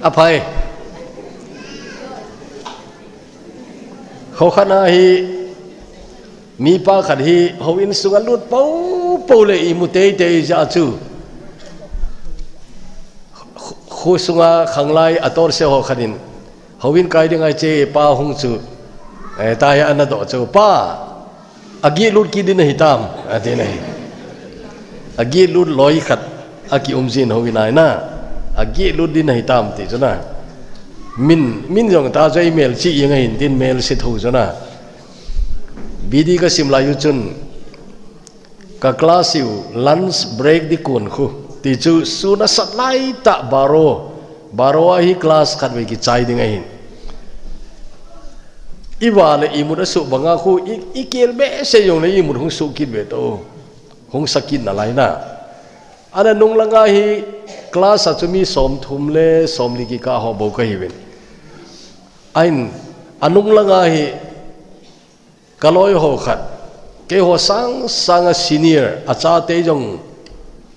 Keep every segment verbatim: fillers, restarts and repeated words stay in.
Aphai. Kho khat na hi, mipa khat hi, houin sunga lut pou pou le imu teitei jeh chu. Kho, kho sunga khanglai a torse ho khat in, houin kai ding ahi che pa hung chu, eh, ta hi ana doh chu, "Pa, a gihlut kit ding ahi tam," ati na hi. A gihlut loi khat, a ki um jin houin ahi na. A gihlut ding ahi tam ti chu na. Min, min jong ta chu ei mel chi ing ahin tin mel si tho chu na. B D ka sim lai u chun, ka class u lunch break di kun khu. Ti chu sun a sat lai ta baro. Baro a hi class khat vei kichai ding ahin. I va le imut a suh banga khu i, i kel behseh jong le imut hung suh kit ve to. Hung sa kit na lai na. Ana nung langa hi class a chu mi som thum le som li kikah ho bou ka hi uvin. Ahin, a nung langa hi ka loi ho khat, keiho sang sanga senior, a chate jong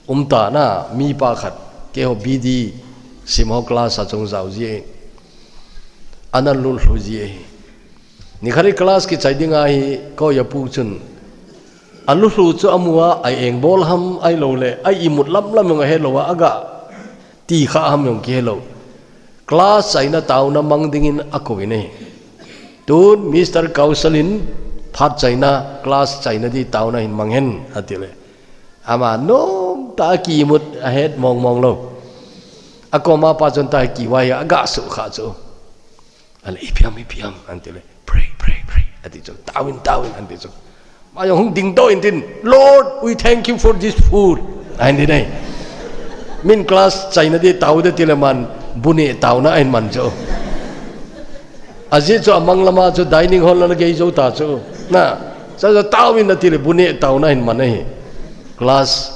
um ta na, mipa khat, keiho B D sim ho class a chung jao ji e. Ana lulhu ji e. Ni khat hi class kichai ding ahi, koi a pu chun. A lulhu chu a mu a, a eng bol ham, ahilou le, a imut lam lam jong a he lou a, a ga ti kha ham jong kihe lou. Class chaina taona mang dingin a kou in ahi. Tun Mister Kaushal in phat chaina, class chaina di taona hin mang hen, ati le. Ama nom ta a ki imut a het mong mong lou. A koma pa chun ta ki vai a ga su kha chu. Ahile, "Ipi ham, ipi ham," an ti le, "Pray, pray, pray," ati chu. "Taovin, taovin," an ti chu. Ma jong hung ding to in tin, "Lord, we thank you for this food," an ti nai. Min class chaina di tao de ti le man, bu neh taona ahin man chu. Ajeh chu a mang lama chu dining hall la gei jou ta chu. Na, cha cha taovin ati le bu neh taona ahin man ahi. Class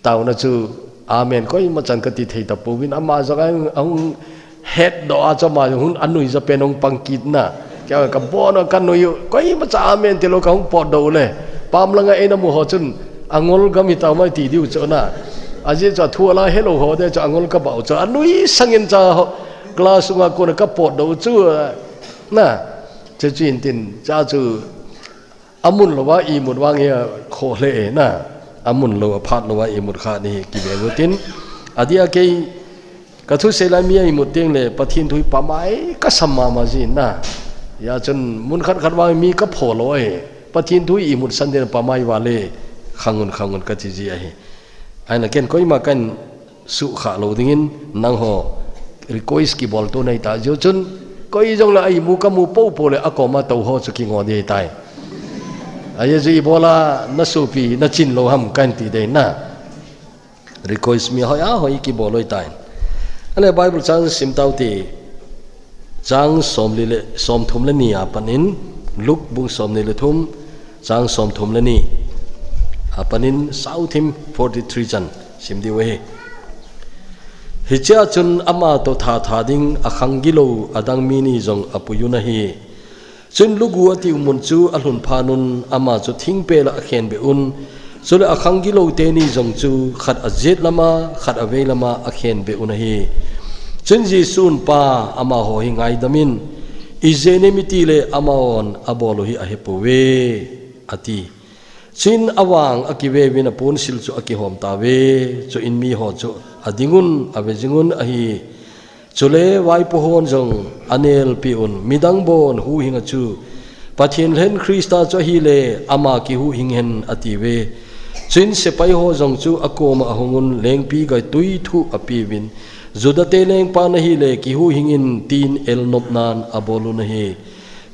taona chu, amen, koima chan ka ti thei ta pouvin, ama jong a hung, hung het doh a chu ama jong hun a nuija pen hung pang kit na. Kei ka bon a ka nui u, koima cha amen ti lou ka hung potdoh u le. Pam langa eina mu ho chun, a ngol gam hi tao mai ti diu chu na. Ajeh chu a thu a la he lou ho de chu a ngol ka bau chu. A nui sangin cha ho, class sunga kona ka potdoh u chu, na. Chu chu in tin, cha chu, a mun louva imut vang hi a kho hle e na. A mun lou a phat louva imut kha ni hi kive u tin. Adia kei ka thusei lai mi a imut teng le Pathen thu hi pamai ka sam mama jin na. Hia chun mun khat khat vang mi ka pho lou e. Pathen thu hi imut san den pamai vale khangun khangun ka ti ji ahi. Ahin a ken koima kan suh kha lou dingin nangho request kibol to nei ta jeh chun koi jong le a imu ka mu pou pou le a koma tou ho chu kingo di tai. Ajeh chu ibola na supi na chin lou ham kan ti dei na. Request mi hoi a hoi kibol loi tai. Ahile Bible chang sim tau ti chang som li le, som thum le ni a panin Luke bung som ni le thum chang som thum le ni a panin sau thim forty-three chan sim diu ahi. Hichea chun ama toh thatha ding a khang gilou a dang mi ni jong a pui un ahi. Chun lugu a ti u mun chu a lhun phat un ama chu thingpel a a khen be un. Chule a khang gilou teni jong chu khat a jet lama, khat a vei lama a khen be un ahi. Chun Jesun pa amaho hi ngaidam in, ijeh inem itile amahon a bol u hi a he pouve, a ti. Chuin a vang a kive uvin a ponsil chu a kihom tauve. Chuin mi ho chu a ding un, a ve jing un ahi. Chule vaipo hon jong a nelpi un, midang bon huhhing a chu Pathen lhen Christa chu ahile ama kihuhhing hen a tiuve. Chuin sepai ho jong chu a koma a hung un lengpi gai tui thuh a pe uvin, Juda te lengpa na hile kihuhhing in tin el nop nan a bol un ahi.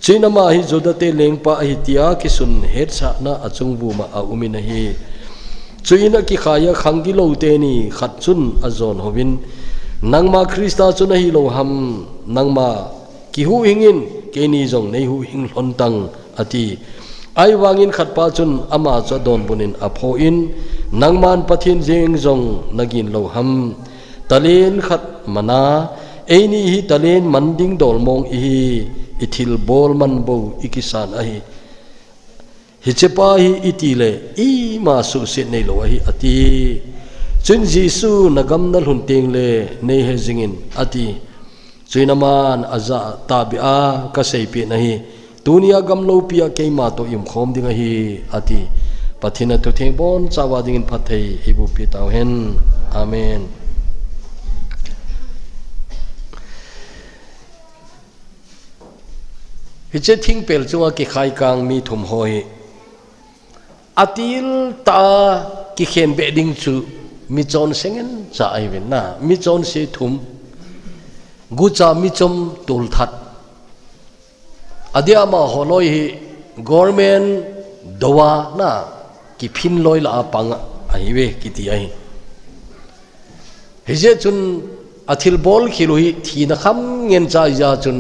Chuin ama hi Juda te lengpa ahi tia kisun hetsahna a chung vuma a um in ahi. Chuin a kikhai a khang gilou teni khat chun a jon hovin, nangma Christa chu na hi lou ham, nangma kihuhhing in keini jong nei huhhing lhon tang, a ti. Ahivangin khat pa chun ama chu a donbut in a pho in, nangman Pathen jeng jong na gin lou ham. Talen khat man a, eini hi talen man ding dol mong ihi, i thil bol man bou i kisan ahi. Hiche pa hi i ti le, ima suhset nei lou ahi, a ti. Chuin Jesu, "Na gam na lhun teng le nei he jingin," ati. Chuin aman ajah tahbeh a, "Ka seipeh nahi, tunia gam loupia keima toh i umkhom ding ahi," ati. Pathen in athutheng bonchauva dingin phatthei eiboh peh tauhen. Amen. Hiche thingpel chunga kikhaikang mi thum ho hi atil tah a kikhenbeh ding chu mi chonse ngen cha ahi uvin na, mi chonse thum, gucha, michom, tulthat. Adeh a amaho loi hi government doa na kiphin loi lah a pang ahiuve kiti ahi. Hijeh chun athilbol khel u hi thina kham ngen cha ahi jeh chun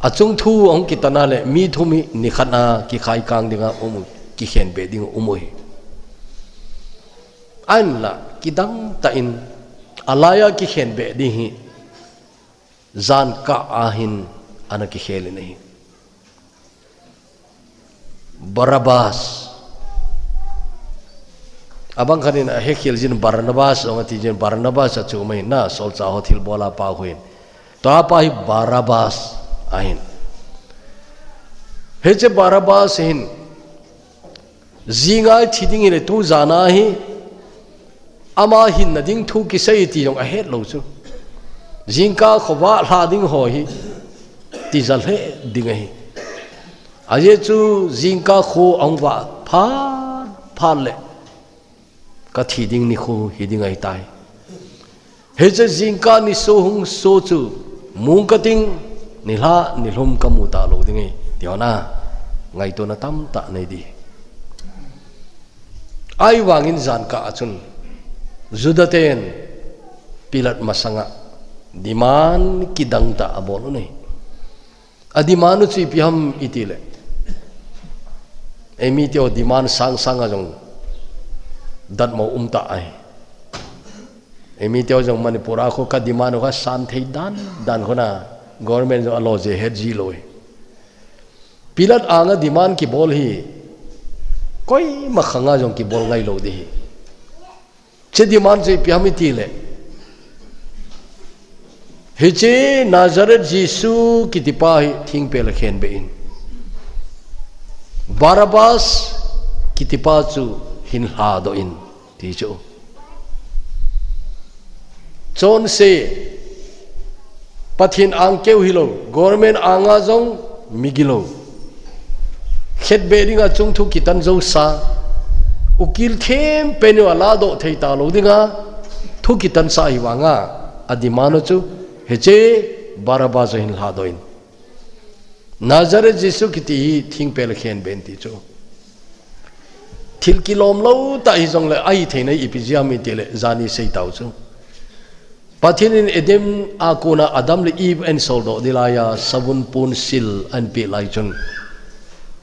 achung thu ahung kitan a le mi thum hi nikhat a kikhaikang dinga um u, kikhenbeh dinga um u hi. Ahinla kidang tah in alai a kikhenbeh ding hi jan kah a hin ana kikhel in ahi. Barabbas. Abang khat in ahekhel jin Barnabas, ong ati jin Barnabas a chu mai na, solchah ho thilbol a pa khu hin. Tua pa hi Barabbas ahin. Hiche Barabbas hin, jinga thi ding hile tu jan a hi, ama hinna ding thu kisei ti jong ahet lou chu. Jingkah khovah lha ding ho hi tija lheh ding ahi. Ajeh chu jingkah kho ahung vah phat phat le ka thi ding nikho hi ding ahitai. Hiche jingkah niso hung so chu mong kating, nilhah nilhum kamu talou ding ahi, ti ho na ngaitona tamtah nei ding. Ahivangin jan kah a chun Juda ten Pilat masanga demand kidang tah abol u ahi. A demand u chu ipi ham iti le, eimi teu demand sang sang a jong datmo um tah ahi. Eimi teu jong Manipur a khu ka demand u kha san thei dan dan khu na, government jong alo je het ji lou hi. Pilat anga demand kibol hi koima khanga jong kibol ngai lou ding hi. Hiche demand chu ipi ham iti le, hiche Nazareth Jesu kiti pa hi thingpel a khenbeh in, Barabbas kiti pa chu hin lhadoh in, ti chu. Chonse, Pathen ang keu hilou, government anga jong migilou, khetbeh dinga chung thu kitan jousa, ukil thempen u alahdoh thei talou dinga thu kitansa ahivanga, a demand u chu hiche Barabbas chu hin lhadoh in, Nazareth Jesu kiti hi thingpel a khenbeh in ti chu. Thil kilom lou tah hijongle ahi theina ipi jeh ham iti le, jani sei tau chu. Pathen in Eden a kona Adam le Eve ahin soldoh ding laiya savun ponsil ahin peh lai chun,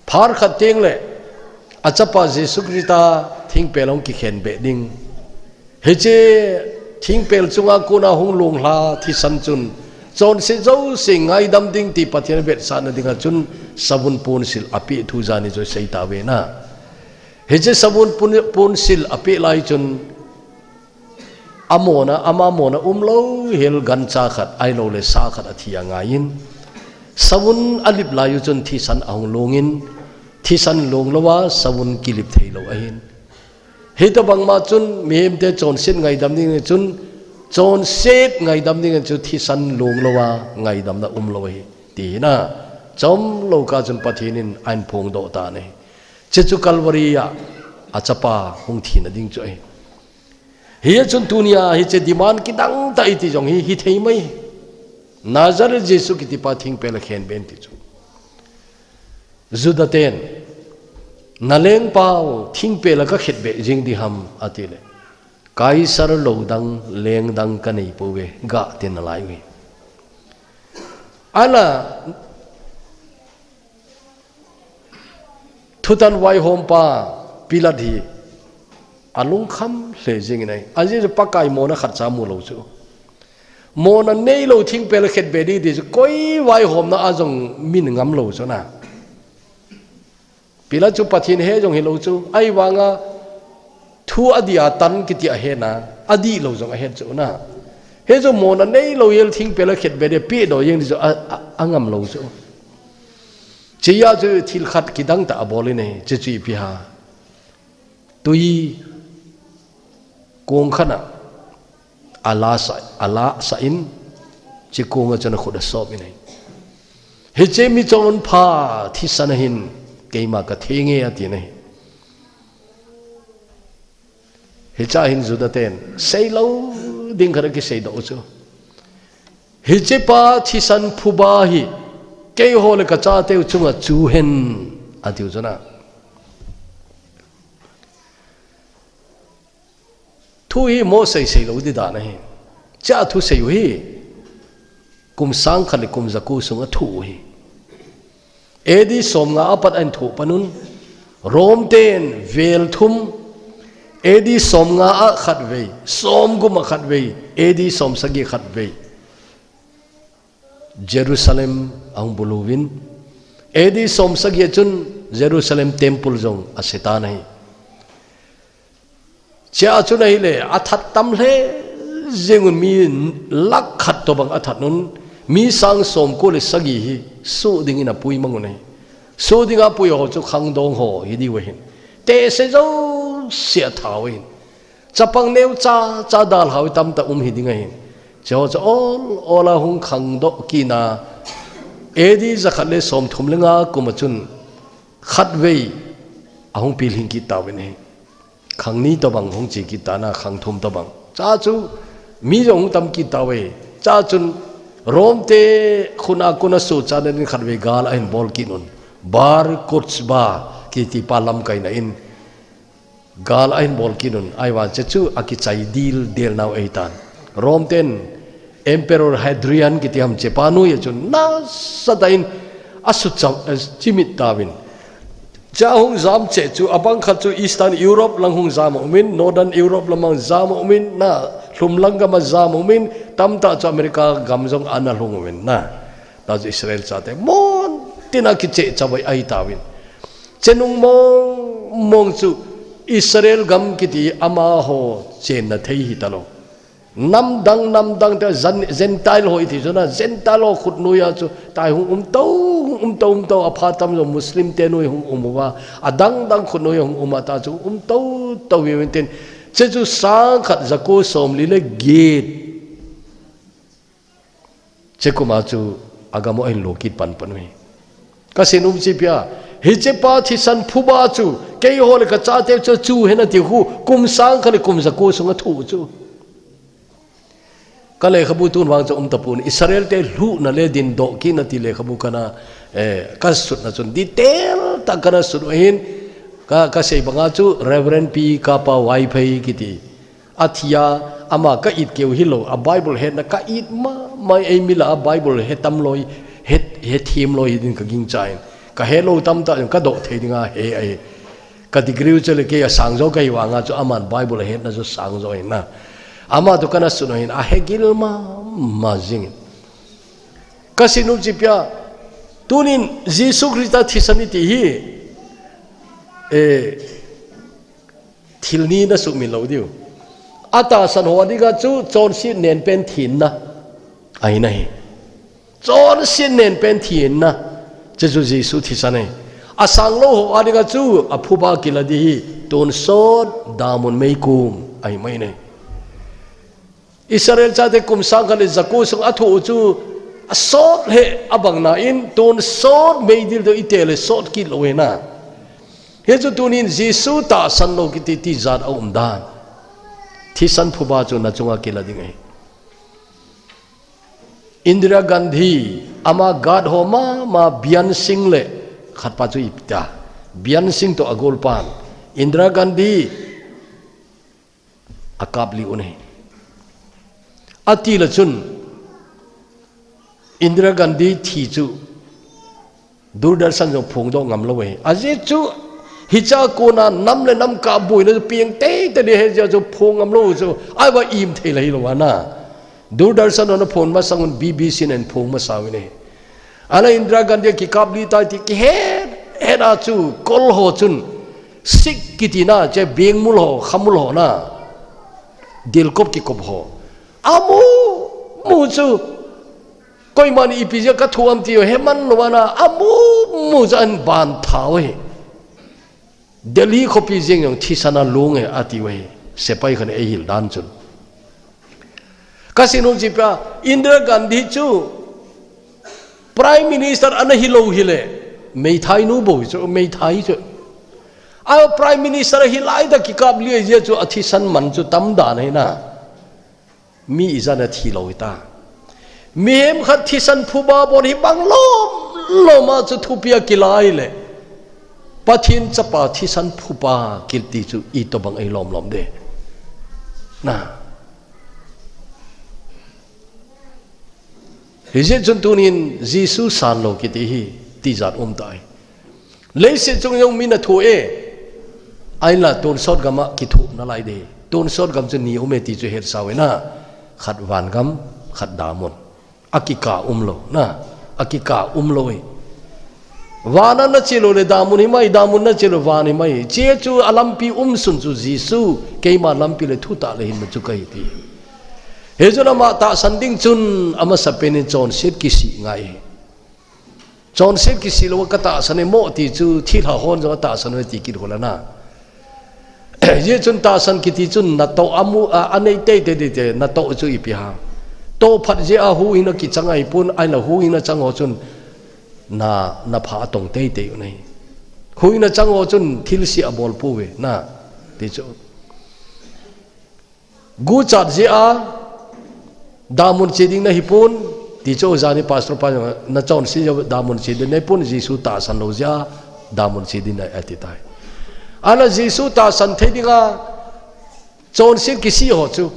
phat khat teng le achapa Jesu Christa thingpel a hung kikhenbeh ding, hiche thingpel chunga kona hung longlha thisan chun chonse jouse ngaidam ding ti Pathen avetsahna dinga chun savun ponsil apeh thu jani chu sei tauve na. Hiche savun pon-, ponsil apeh lai chun amona, ama mona umlou hel gancha khat, ahilou le sa khat athi angaiyin, savun alip lai u chun thisan ahung longin, thisan long louva savun kilip thei lou ahin. Hitobang ma chun mihemte chonset ngaidam ding chun, chonset ngaidam ding chu thisan long louva ngaidamna umlou ahi, ti hi na. Chomlou kah chun Pathen in ahin phongdoh tan ahi. Hiche chu Calvary a achapa hung thina ding chu ahi. Hichun tunia hiche demand kidang tah iti jong hi, hithei mai. Nazareth Jesu kiti pa thingpel a khenbeh in ti chu. Juda ten, "Na lengpa u thingpel a kakhetbeh jing ding ham?" ati le, "Kaisar lou dang, leng dang kanei pouve," gah tin alai uve. Ahinla, thutan vaihompa Pilat hi alungkham lheh jingin ahi. Ajeh chu Pakai mona khatcha mulou chu. Mona neilou thingpel a khetbeh ding ti chu koi vaihomna a jong min ngamlou chu na. Pilat chu Pathen he jong hilou chu. Ahivanga thu adih a tan kiti ahe na. Adih lou jong ahet chu na. Hichu mona neilou jel thingpel a khetbeh dia pehdoh jeng di chu a, a, angam lou chu. Chuti a chu thil khat kidang tah abol in ahi, chuchu ipi ham. Tui kong khat a ala sah, ala sah in, chuti kong a chun akhut asop in ahi. Hiche mi chonpha thisan a hin keima katheng e ati in ahi. Hiche a hin Juda ten seilou ding khat akiseidoh u chu. Hichepa thisan phuba hi keiho le kachateu chunga chu hen atiu chu na. Thu hi mo seisei lou di dan ahi. Chuti thu sei u hi kum sang khat le kum jako sunga thu u hi. A D somnga a pat ahin thoh pan un, Rome ten vel thum, A D somnga a khatvei, somgup a khatvei, A D somsagi khatvei, Jerusalem ahung bulu uvin, A D somsagi a chun Jerusalem temple jong ase tan ahi. Chuti a chun ahile, athat tam lheh jeng un mi lakh khat tobang athat un, mi sang somko le sagi hi suh dingin apui mang un ahi. Suh dinga apui ho chu khangdong ho hi diu ahin. Tehse jouse athat u ahin. Chapang neocha cha dalhau tamtah um hi ding ahin. Chuho chu ol ol a hung khangdoh kit in, A D jakhat le somthum le nga kum a chun khatvei ahung pilhing kit tauvin ahi. Khangni tobang hung che kit tan a, khangthum tobang. Chuti a chu mi jong hung tam kit tauve. Chuti a chun Rome te khut a kon a suhchatna ding khatvei gal ahin bol kit un, Bar Kokhba kiti pa lamkaina in gal ahin bol kit un, ahivang chuche chu akichai dildel nau ahitan. Rome ten Emperor Hadrian kiti ham, chupa noiya chun nasatah in asuhchat, eh, chimit tauvin. Chuti a hung jam cheh chu, abang khat chu Eastern Europe lang hung jam a um in, Northern Europe lam a jam a um in, na lhumlang gam a jam a um in, tamtah chu America gam jong ana lhung uvin na. Chuti a chu Israel chate mun tin a kicheh chavai ahi tauvin. Chenung mong mong chu Israel gam kiti amaho chenna thei hi talou. Namdang, namdang te Zen-, Gentile ho iti chu na, Gentile ho khut noiya chu tai hung um tou, hung um tou, um tou, aphat tam jong Muslim te noi hung um uva, adang dang khut noiya hung um a, chuti a chu um tou tou uvin tin. Chuche chu sang khat jako somli le get. Chuche kum a chu agam u ahin lo kit pan pan uve. Kasei nom chu ipi ham, hichepa thisan phuba chu keiho le kachate chu chu hen ati u khu, kum sang khat le kum jako sunga thu chu. Ka lekhabu tun vang chu um tapon, Israel te lhuhna le dindoh kit na ti lekhabu kana, eh, kasutna chun detail tah kana sut u ahin, ka, kasei banga chu Reverend Pi Kapa Vaiphei kiti. Athi a, ama ka it keu hilou, a Bible hetna ka it mama, eimi lah a Bible he tam lou, he, he thim lou hi din ka gingchan. Ka he lou tamtah jong ka doh thei dinga he ahi. Ka degree u chu le kei a sang jo kahi vanga chu aman Bible hetna chu sang jo ahi na. Ama toh kana sut u ahin, ahe gil mama jing. Kasei nom chu ipi ham, tunin Jesu Christa thisan iti hi, eh, thil ni na sumil lou diu. Atahsan ho a dinga chu chonset nen pen thenna ahi na hi. Chonset nen pen thenna. Chuche chu Jesu thisan ahi. Asanglou ho a dinga chu aphuba kila di hi tonsot damun meikum ahi mai na hi. Israel chate kum sang khat le jako sung a thu chu asot lheh abang na in, tonsot meidil toh ite le sot kit lou ahi na. Hichu tunin Jesu tahsan lou kiti tijat a um dan. Thisan phuba chu na chunga kila ding ahi. Indira Gandhi, ama guard ho mama Byan Singh le khat pa chu ipi ham. Byan Singh toh agol pan. Indira Gandhi akap lih un ahi. Ati le chun Indira Gandhi thi chu Doordarshan jong phongdoh ngam lou ahi. Ajeh chu hiche a kona nam le nam kap boina chu piang teitei di ahi jeh chu phong ngam lou chu. Ahivang im thei la hilou ana. Doordarshan hon aphon masang un B B C in ahin phong masa uvin ahi. Ahile Indira Gandhi kikap lih tai ti kihet het a chu kol ho chun Sikh kiti na, che bengmul ho, khamul ho na. Dilkop kikop ho. Amu mu chu. Koiman ipi jeh a kathu ham ti u heman lou ana, amu mu chu ahin ban tha u ahi. Delhi khopi jeng jong thisan a lung e ati u ahi. Sepai khat in eihil dan chun. Kasei nom chu ipi a, Indira Gandhi chu Prime Minister ana hilou hile, meithai nu bou chu, meithai chu. A Prime Minister hilai tah kikap lih jeh chu athisan man chu tam dan ahi na. Mi ijat a thi lou hita. Mihem khat thisan phuba bon hibang lom lom a chu thupi a kilai le, Pathen chapa thisan phupa kiti chu itobang eilom lom de. Na. Hijeh chun tunin Jesu san lou kiti hi tijat um tai. Leiset chung jong min athu e. Ahinla tonsot gam a kithu nalai de. Tonsot gam chu ni um e ti chu hetsau hina. Khat van gam, khat damun. Akikah um lou, na. Akikah um lou e. Van a nache lou le damun himai, damun nache lou van himai. Hiche chu alampi umsun chu Jesu, keima lampi le thutah le hinna chu kahi ti. Hichun ama tahsan ding chun amasapen in chonset kisih ngai. Chonset kisih lou a katahsan e mo ti chu thilha hon jong atahsan u ahi ti kit hula na. Hichun tahsan kiti chun natoh amu, a, anei teitei ding te natoh chu ipi ham. Toh phat jeh a huhhingna kichang ahipon ahinla huhhingna chang ho chun na, napha atong teitei u ahi. Huhhingna chang ho chun thilse abol pouve na ti chu. Guchat jeh a damun che ding nahipon, ti chu ojani pastor pa jong nachonset jeh a damun che ding nahipon, Jesu tahsan lou jeh a damun che ding nahi ati tai. Ahinla Jesu tahsan thei dinga chonset kisih ho chu,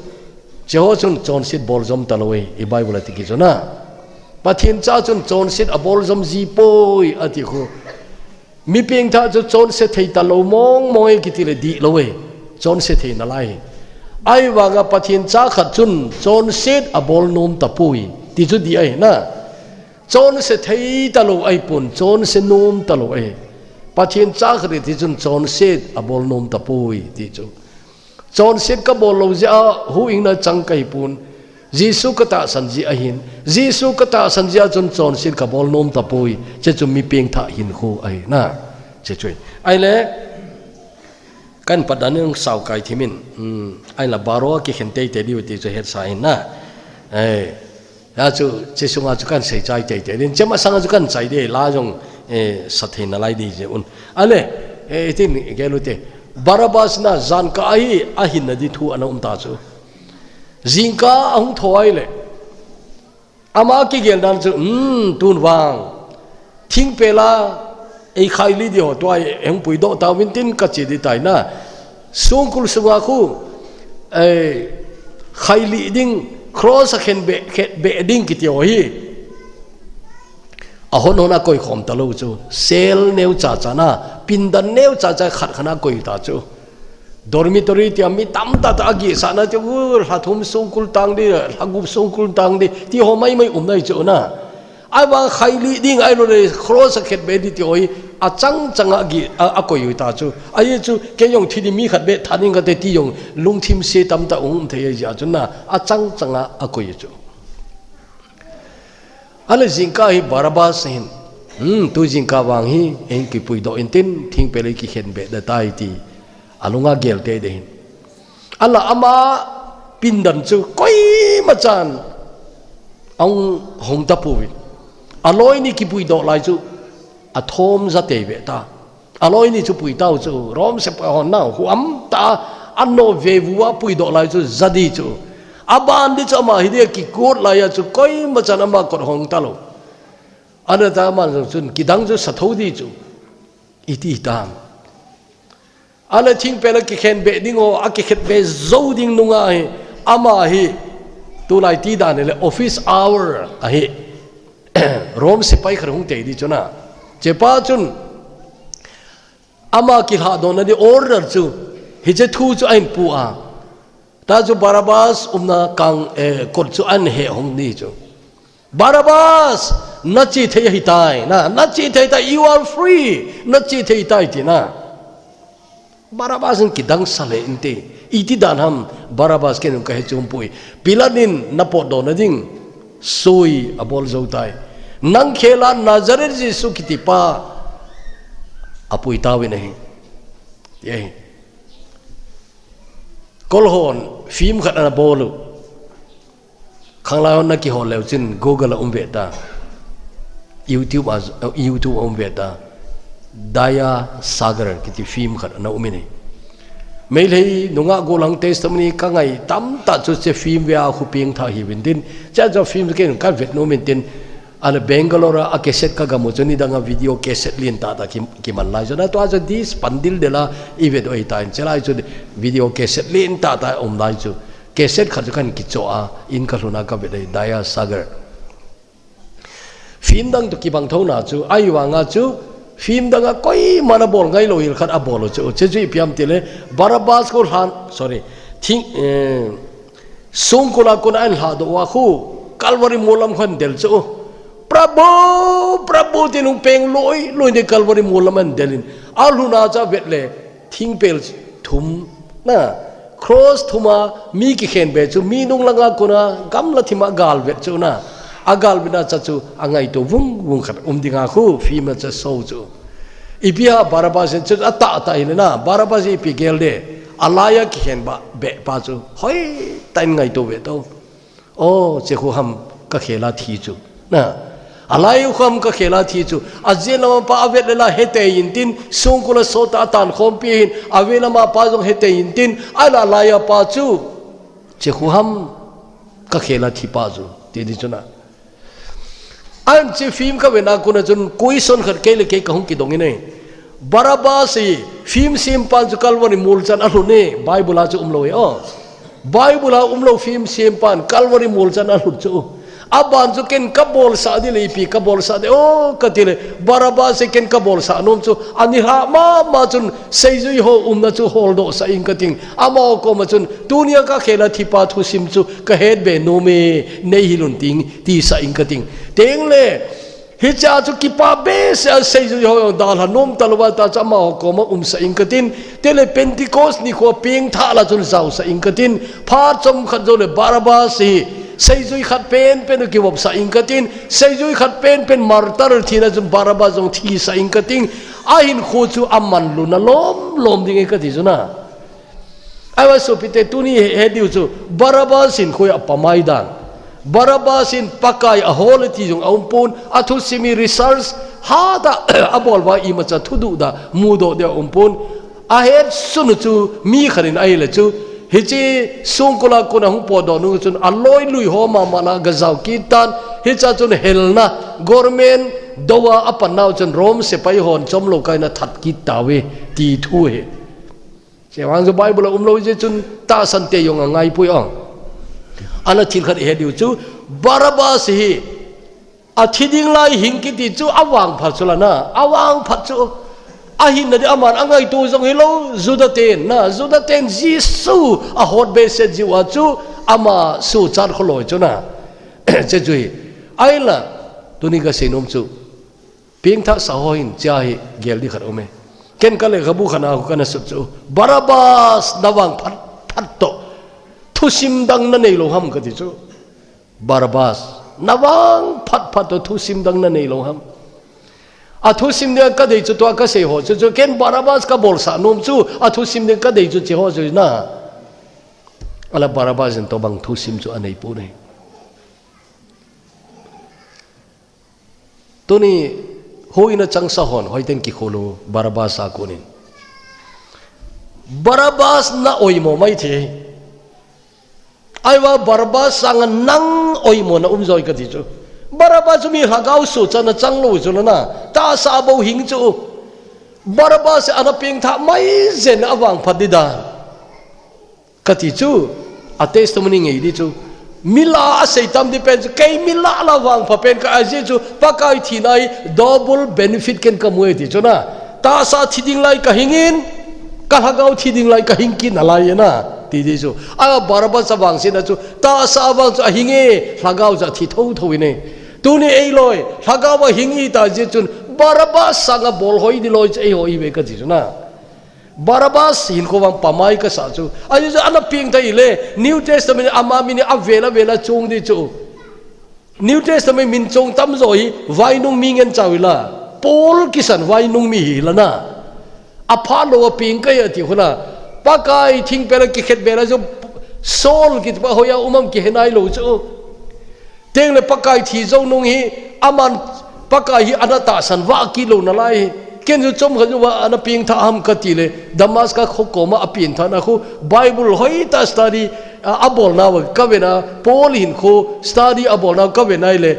hiche ho chun chonset bol jom talou e, i Bible a ti kit chu na. Pathen cha chun chonset abol jom ji poi ati khu. Mi pengthah chu chonse thei talou mong mong e kiti le dihlou e. Chonse thei nalai. Ahivanga Pathen cha khat chun chonset abol nom tapoi. Ti chu dih ahi na. Chonse thei talou ahipon, chonse nom talou ahi. Pathen cha khat kiti chun chonset abol nom tapoi ti chu. Chonset kabol lou jeh a huhhingna chang kahipon. Jesu katahsan jeh ahin. Jesu katahsan jeh a chun chonset kabol nom tapoi. Hiche chu mi pengthah hinkho ahi na. Hiche chu. Ahile, kahin pat dan in sao kai thim in. Hmm, ahinla baro a kikhen teitei diu ti chu hetsa in na. Eh. Hiche chu, hiche sunga chu kahin sei chai teitei ding. Hiche masanga chu kahin chai ding, la jong, eh, sa thei nalai ding jeh un. Ahile, eh, itin gel u te. Barabbas na jan kah a hi, ahinna ding thu ana um ta chu. Jingkah ahung thou ahile. Ama kigel dan chu, hmm, tun vang. Thingpel a, ei khailih ding ho tua hung puidoh tauvin tin kache ding tai na. Songkul sunga khu, eh, khailih ding, cross a khenbeh, khenbeh ding kiti ho hi. Ahon hon a koikhom talou chu. Cell neocha cha na, pindan neocha cha khat khat a koi ta chu. Dormitory tia mi tamtah tah a gihsahna chu, u, lha thum songkul tang ding, lha gup songkul tang ding, ti ho maimai um nai chu na. Ahivang khailih ding ahilou le cross a khenbeh ding ti ho hi achang chang a gi, a, akoi u ta chu. Ahi chu kei jong thi ding mi khat beh tha ding kate ti jong lungthim se tamtah um thei ahi jeh chun na achang chang a akoi u chu. Ahile jingkah hi Barabbas hin, hmm, tu jingkah vang hi, eihin kipuidoh intin, thingpel a kikhenbeh ding tai ti, alunga gel teitei hin. Ahile ama pindan chu koima chan ahung hong tapouve. Aloi ni kipuidoh lai chu athom ja tei ve ta. Aloi ni chu pui tau chu, Rom sepai hon nao, huam tah a, ano vevuva puidoh lai chu, ja ding chu. Aban ding chu ama hi ding kikut lai a chu, koima chan ama kot hong talou. Ana ta aman jong chun, kidang chu sa thou ding chu. Iti tam. Ahile thingpel a kikhenbeh ding ho, akikhenbeh jou ding nunga hi, ama hi, tulai ti dan le office hour ahi. Rom sepai khat hung tei ding chu na. Chepa chun, ama kilhadohna ding order chu, hiche thu chu ahin pu a. Ta chu Barabbas umna kang, eh, kot chu ahin he hong ding chu. Barabbas, nache thei ahitai, na, nache thei tai, you are free, nache thei tai ti na. Barabbas in kidang sa le inte. Iti dan ham Barabbas ken ka he chum pui. Pilat in na potdoh na ding. Sui a bol zo tai. Nang khela Nazareth Jesu kiti pa a pui tawin ahi. Ye. Kolhon film khat ana bol u. Khanglai hon na kihol leu chin Google a um ve ta. YouTube a, YouTube a um ve ta. Daya Sagar kiti film khat ana um in ahi. Meilhei nungah golang testimony ka ngai tamtah chu che film ve a khu pieng tha hi vin tin. Che cho film ken ka vet nom in tin. Ana Bangalore a, a cassette ka gamu chu nidang a video cassette lien tah tah ki, kiman lai chu. Na tua chu disc pan dildel a i vet u ahi ta in che lai chu video cassette lien tah tah um lai chu. Cassette khat chu kan kicho a, in ka lhun a ka vet ahi, Daya Sagar. Film dang toh kibang tho na chu, ahi vang a chu, film dang a koiman a bol ngai lou hel khat a bol u chu, che chu ipi ham ti le, Barabbas khu lhan, sorry, thing, eh, songkul a kon a ahin lhadoh uva khu, Calvary mol lam khu ahin del chu. Prabhu, Prabhu tin hung peng loi, loi in Calvary mol lam ahin del in. A lhun a chu a vet le, thingpel thum na, cross thum a mi kikhen be chu, mi nung lang a kon a gamla thim a gal vet chu na, a gal vet na cha chu a ngaito vung vung khat um ding a khu film a cha so chu. Ipi a Barabbas in chu a tah tah hi le na, Barabbas in ipi gel de, a lai a kikhen ba, be pa chu, hoi tah in ngaito ve to. O, che khu ham ka khela thi chu. Na. A lai khu ham ka khela thi chu. A jen lam a pa a vet le la hetei in tin, songkul a sot a tan khompi hin, a vet lam a pa jong hetei in tin, a la lai a pa chu. Che khu ham ka khela thi pa chu. Ti di chu na. An che film ka vet na kon a chun question khat kei le kei ka hung kidong in ahi. Barabbas hi film sem pan chu Calvary mol chan a lhun e, Bible a chu um lou e, o. Bible a um lou film sem pan Calvary mol chan a lhun chu. A ban chu ken ka bolsah di le ipi ka bolsah de, o, ka ti le. Barabbas hi ken ka bolsah nom chu. A ni lha mama chun seijui ho umna chu holdoh sah ing ka ting. Amaho koma chun tunia ka khela thi pa thusim chu ka het be nom e, nei hil un ting, ti sah ing ka ting. Teng le, Hiche a chu kipa behseh a seijui ho jong dalha nom talou va ta chu amaho koma um sah ing ka tin, te le Pentecost nikho a pieng thah la chun jao sah ing ka tin, phat chomkhat jou le Barabbas hi seijui khat penpen u kivop sah ing ka tin, seijui khat penpen martyr thina chun Barabbas jong thi sah ing ka tin, ahin khu chu aman luna lom lom ding e ka ti chu na. Ahivang sopite tuni he, he diu chu Barabbas in khu a pamai dan. Barabbas in Pakai a hol ti jong a um pon, a thusim hi research hat a a bol va imacha thuduh da mudoh de a um pon. A het sun chu mi khat in ahi le chu. Hiche songkul a kon a hung potdoh nu chun a loi lui ho mama la ga jao kit tan. Hicha chun helna government dou a a pan nau chun Rome sepai hon chom lou kai na that kit tauve ti thu hi. Che vang chu Bible a um lou je chun tahsan te jong a ngai pui ong. Ana thil khat i he diu chu Barabbas hi a thi ding lai hing kiti chu a vangphat chu la na, a vangphat chu a hinna di aman a ngaito jong hi lou, Juda ten na, Juda ten Jesu a hot behseh jiu a chu ama suchat kholoi chu na. Che chu hi. Ahi la, tuni ka sei nom chu. Piengthah sa ho hin chia hi gel di khat um e. Ken ka lekhabu khat a khu ka na sut chu. Barabbas na vangphat phat toh thusim dang na nei lou ham ka ti chu. Barabbas na vangphat phat toh thusim dang na nei lou ham. A thusim ding ka dei chu tua ka sei ho chu chu ken Barabbas ka bolsah nom chu a thusim ding ka dei chu che ho chu na. Ahi la Barabbas in tobang thusim chu a nei poi. Tuni, hoi na chang sa hon, hoiten kikhol u, Barabbas a konin. Barabbas na oimo mai thei. Ahivang Barabbas sanga nang oimo na um joi ka ti chu. Barabbas chu mi lhagao suchat na chang lou chu na na. Tahsa bou hing chu. Barabbas ana piengthah mai jen a vangphat di dan. Ka ti chu, a testimony ngei di chu. Mi la a sei tam di pen chu, kei mi la la vangpha pen ka ahi chu, Pakai thina hi double benefit ken ka mu e ti chu na. Tahsa thi ding lai ka hing in, ka lhagao thi ding lai ka hing kit nalai e na, ti di chu. A Barabbas a vangsetna chu, tahsa a vang chu a hing e, lhagao chu a thi thotho in e. Tuni ei loi, lhagao a hing i ta ji chun, Barabbas sanga bol hoi di loi chu ei hoi ve ka ti chu na. Barabbas hinkho vang pamai kasa chu. Ajeh chu ana pengtha hile, New Testament ama min hi avel avel a chong di chu. New Testament min chong tamjo hi vainung mi ngen chau hila. Paul kisan vainung mi hi lana. Aphalou a peng kahi ati khuna. Pakai thingpel a kikhet bela chu Saul kiti pa hoiya um am kihe nailou chu. Tengle Pakai thi jou nung hi, aman Pakai hi ana tahsan vah kit lou nalai hi. Ken chu chomkhat chu vah ana pengtha ham kati le, Damascus kho koma apengtha na khu, Bible hoitah study, a, abolnau kavena, Paul hinkho study abolnau kavena hile,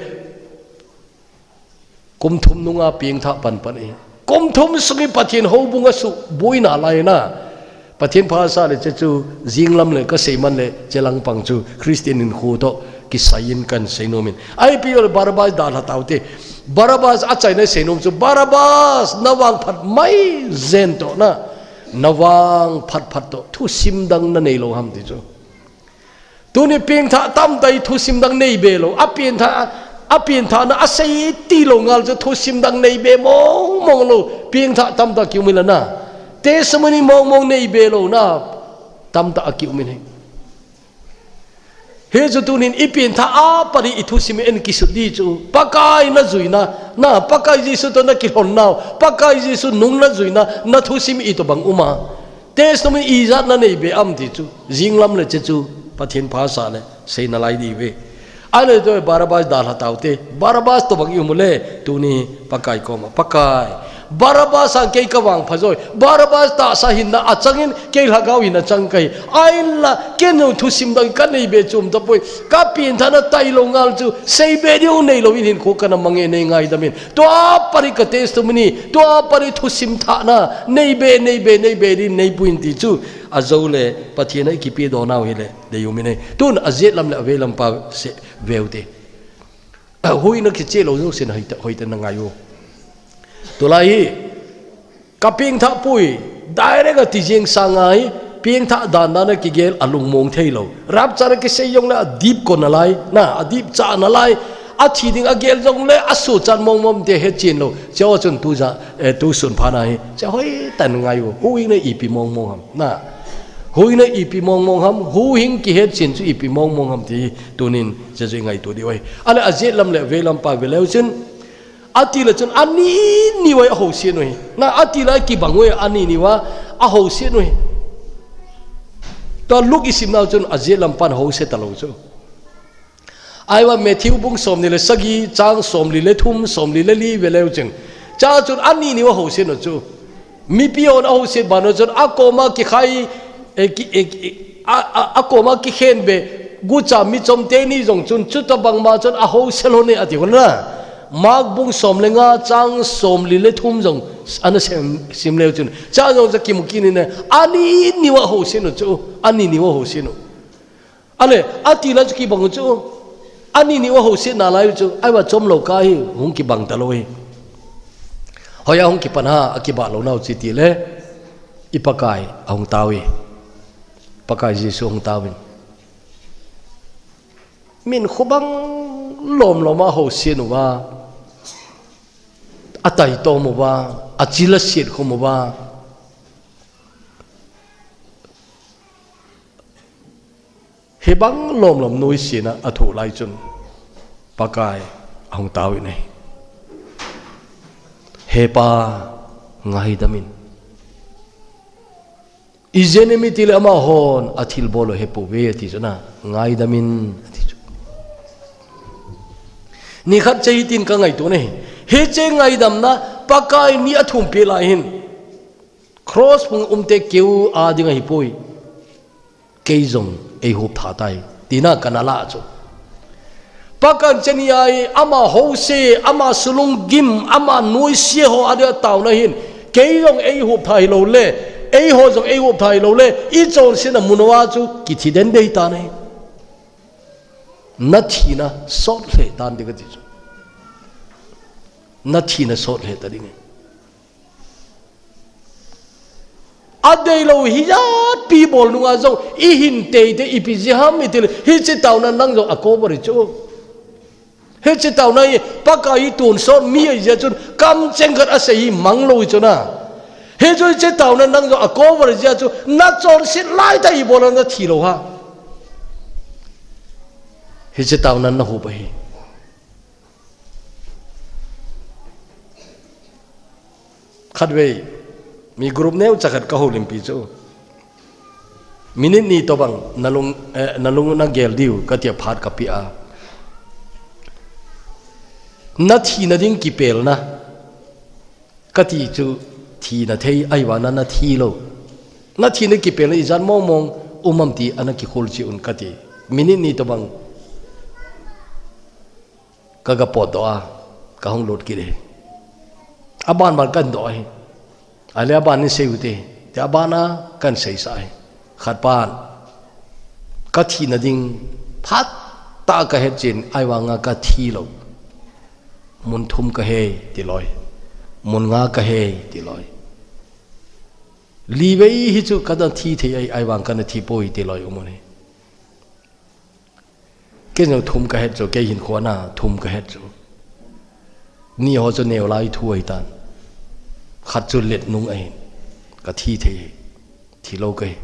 kum thum nunga pengtha panpan e. Kum thum sung hi Pathen houbung asuhboi nalai na. Pathen phasah le chechu jinglam le kasei man le che langpang chu Christian hinkho toh kisai in kasei nom in. Ahipi le Barabbas dalha taute. Barabbas achaina seinom chu Barabbas navangphat mai jen toh na. Navangphat phat toh thusim dang nanei lou ham ti chu. Tuni pengtha tamtah hi thusim dang neibe lou. Apengtha, apengthana asei tilou ngal chu thusim dang neibe mong mong lou. Pengtha tamtah kium in lana. Testimony mong mong neibe lou na. Tamtah akium in hi. Hichu tunin ipengtha apat hi ithusim in kisut di chu. Pakai najuina, na Pakai Jesu toh nakilhon nau. Pakai Jesu nung najuina, nathusim itoh bang um a. Testimony ijat naneibe am ti chu, jinglam le chechu, Pathen phasah le, sei nalai diuve. Ahile toh Barabbas dalha taute, Barabbas toh bang ium ule, tuni Pakai koma, Pakai. Barabbas a kei kavangpha joi, Barabbas tahsa hinna achangin, kei lhagao hinna chang kahi. Ahinla, ken jong thusim dang kaneibe chom tapoi, kapengthana tailou ngal chu, seibe diu neilou in hinkho kana mang e nei ngaidam in. Tua pat hi ka testimony, tua pat hi thusim thahna, neibe, neibe, neibe din neipuin ti chu, ajou le, Pathen a ikipedoh nau hile, deium in e. Tun ajet lam le avei lam pa se, veute. Huhhingna kicheh lou jousen hoitah, hoitah in nangai u. Tulai hi, kapengthah poi, direct a ti jeng sanga hi, pengthah dandan a kigel alungmong theilou. Rapture kisei jongle adip kon nalai, na, adip cha nalai, athi ding agel jongle asuhchat mong mong te hetchen lou. Chea chun tuja, eh, tusun phat na hi, chea hoitah in ngai u. Huhhingna ipi mong mong ham, na. Huhhingna ipi mong mong ham, huhhing kihetchen chu ipi mong mong ham ti tunin, chea chu ingaito diu ahi. Ahile ajet lam le avei lam pa veleu chun, Atile chun ani ni uva ahousen u hi. Na atile akibang uva ani ni uva ahousen u hi. Tua Luke isimnau chun ajet lam pan housen talou chu. Ahivang Matthew bung somni le sagi, chang somli le thum, somli le li veleu chun. Chea chun ani ni uva housen u chu. Mipi hon ahousen ban u chun akoma kikhai, eh, ki, eh, ki, a, a, akoma kikhenbe, gucha michom teni jong chun, chutobang ma chun ahouse lhon e ati hon na. Mark bung som le nga chang somli le thum jong ana sim, sim leu chun. Chea jong chu kimu kit in e, ani ni uva housen u chu, ani ni uva housen u. Ahile, atile chu kibang u chu. Ani ni uva housen nalai u chu. Ahivang chomlou kah hi, hung kibang talou hi. Hoiya hung kipan ham, akibah lou nau chu tile. I Pakai ahung tao e. Pakai Jesu ahung taovin. Min khobang lom lom a ahousen uva. Ataitom uva. Achil aset khom uva. Hibang lom lom nuisatna athoh lai chun Pakai ahung taovin ahi. He Pa, ngaidam in. Ijeh inem itile amahon athilbol u ahepouve ati chu na, ngaidam in ati chu. Nikhat hiche hitin kangaito ahi. Hiche ngaidamna Pakai ni athum peh lai hin. Cross phung umte keu a ding ahipoi. Kei jong eihop tha tai. Tina kana lah chu. Pakai cheni a hi ama house, ama sulunggim, ama nuisat ho a dia taona hin. Kei jong eihop tha hilou le. Eiho jong eihop tha hilou le. Ichonsetna mun uva chu kithi den dei tan ahi. Nathina sot lheh tan ding kati chu. Nathina sot lheh ta ding ahi. Adeilou hijat pi bol nunga jong, ihin teitei ipi jeh ham itile, hiche taona nang jong akover hi chu. Hiche taona hi, Pakai hi tonsot mi ahi jeh chun, kamcheng khat asei hi manglou hi chu na. Hichu hiche taona nang jong a cover jia chu, na chonset lai tah ibol a na thi lou ham. Hiche taona na hup ahi. Khatvei, mi group neocha khat ka houlimpi chu. Minute ni tobang, na lung, eh, na lung na gel diu, ka tia phat ka pia. Na thina ding kipelna. Ka ti chu thina thei ahivanga na thi lou. Na thina kipelna ijat mong mong um am ti ana kikhol cheh un ka ti. Minute ni tobang ka ga potdoh a, ka hung lut kit e. Aban ban kan doh ahi. Ahile aban in sei u te. Ti aban a kan seisah ahi. Khat pan. Ka thina ding phat tah ka het cheh in ahivanga ka thi lou. Mun thum ka hei, ti loi. Mun nga ka hei, ti loi. Li vei hi chu ka na thi thei ahi, ahivang ka na thi poi, ti loi um u ahi. Kei jong thum ka het chu, kei hinkho a thum ka het chu. Ni ho chu neo lai thu ahi tan. Khat chu let nung ahi. Ka thi thei, thi lou ka hi.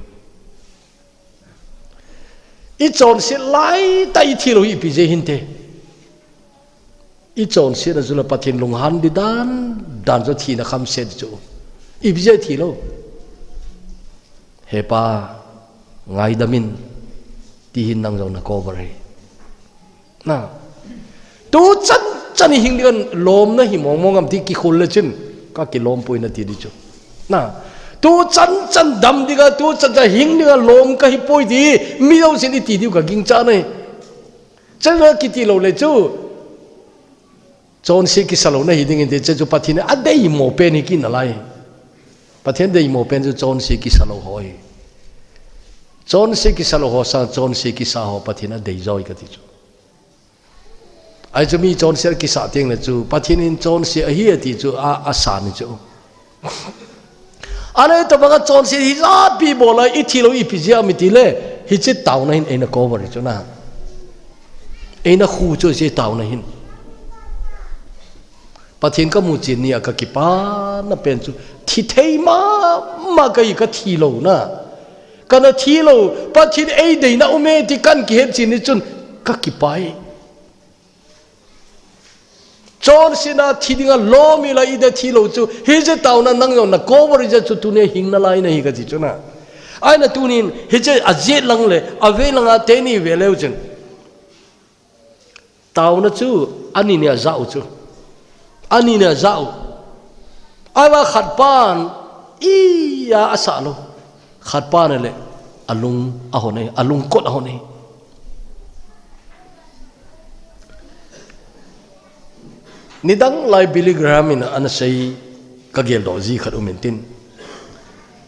I chonset lai tah i thi lou hi ipi jeh hinte. I chonsetna chu la Pathen lunghan di dan, dan chu thina khamset chu. Ipi jeh thi lou. He Pa, ngaidam in, ti hin nang jong na cover e. Na. Tu chan chan i hing dinga lom na hi mong mong am ti kikhol le chun, ka kilom poi na ti di chu. Na. Tu chan chan dam dinga, tu chan chan hing dinga lom ka hi poi ti, mi jousen i ti diu ka gingcha na hi. Chan a kiti lou le chu. Chonse kisa lou na hi ding in ti, che chu Pathen a deimo pen hi kit nalai. Pathen deimo pen chu chonse kisa lou ho hi. Chonse kisa lou ho sang, chonse kisa ho Pathen a dei joi ka ti chu. Ahi chu mi chonse kisa teng le chu, Pathen in chonse ahi a ti chu, a, a san chu. Ahile tobang a chonse hi japi bol a i thi lou ipi jeh ham i ti le, hiche taona hin eina cover hi chu na. Eina khu chu hiche taona hin. Pathen ka mu chen ni a ka kipana pen chu, thi thei mama ka hi ka thi lou na. Ka na thi lou, Pathen ei deina um e ti kan kihet chen ni chun, ka kipa e. Chonsetna thi dinga lom i la i de thi lou chu, hiche taona nang jong na cover jeh chu tuni a hing nalai na hi ka ti chu na. Ahina tunin, hiche a jet lang le, a ve lang a teni ve leu chun. Taona chu, ani ni a ja u chu. Ani ni a ja u. Ahivang khat pan, i a a sa lou. Khat pan le, a lung a hon e, a lungkot a hon e. Nidang lai Billy Graham in ana sei ka geldoh ji khat um in tin.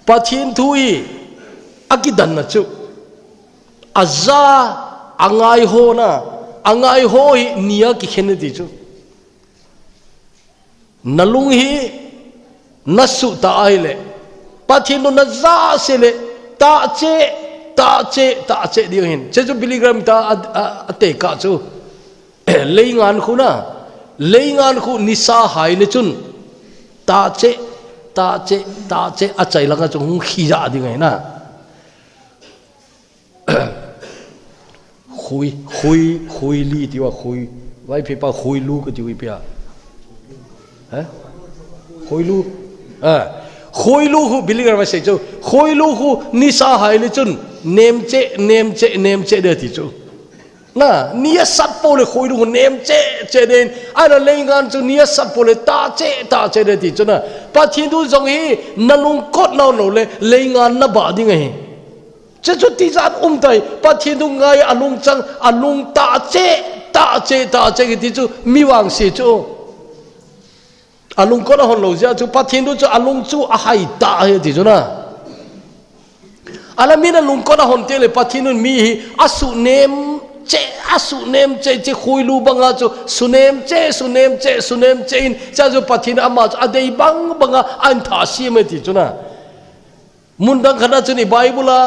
Pathen thu hi a kidanna chu. A ja, a ngai ho na, a ngai ho hi ni a kikhen na ti chu. Na lung hi na suhtah ahile, Pathen thu na ja se le, tah cheh, tah cheh, tah cheh ding hin. Che chu Billy Graham ta a, a, a tekah chu. Leingan khu na, leingan khu nisa hai le chun, tah cheh, tah cheh, tah cheh, a chai langa chu hung khi ja ding ahi na. Khui, khui, khui li ti uva khui. Vaiphei pa khui lu ka ti u ipi a. Ha? Khui lu. A. Khui lu khu Billy Graham a sei chu. Khui lu khu nisa hai le chun. Nem cheh, nem cheh, nem cheh de ti chu. Na, ni a sat pou le khui lu khu nem cheh, cheh de. Ahina leingan chu ni a sat pou le tah cheh, tah cheh de ti chu na. Pathen thu jong hi na lungkot na lou le leingan na bah ding ahi. Che chu tijat um tai, Pathen thu ngai a lungchang, a lung tah cheh, tah cheh, tah cheh kiti chu mi vangse chu. A lungkot a hon lou jeh chu Pathen thu chu a lung chu a hai tah ahi ti chu na. Ahile min a lungkot a hon teng le Pathen thun mi hi a sunem cheh, a sunem cheh, che khui lu banga chu sunem cheh, sunem cheh, sunem cheh in, che chu Pathen ama chu a dei bang banga a in thah sim e ti chu na. Mun dang khat a chun i Bible a,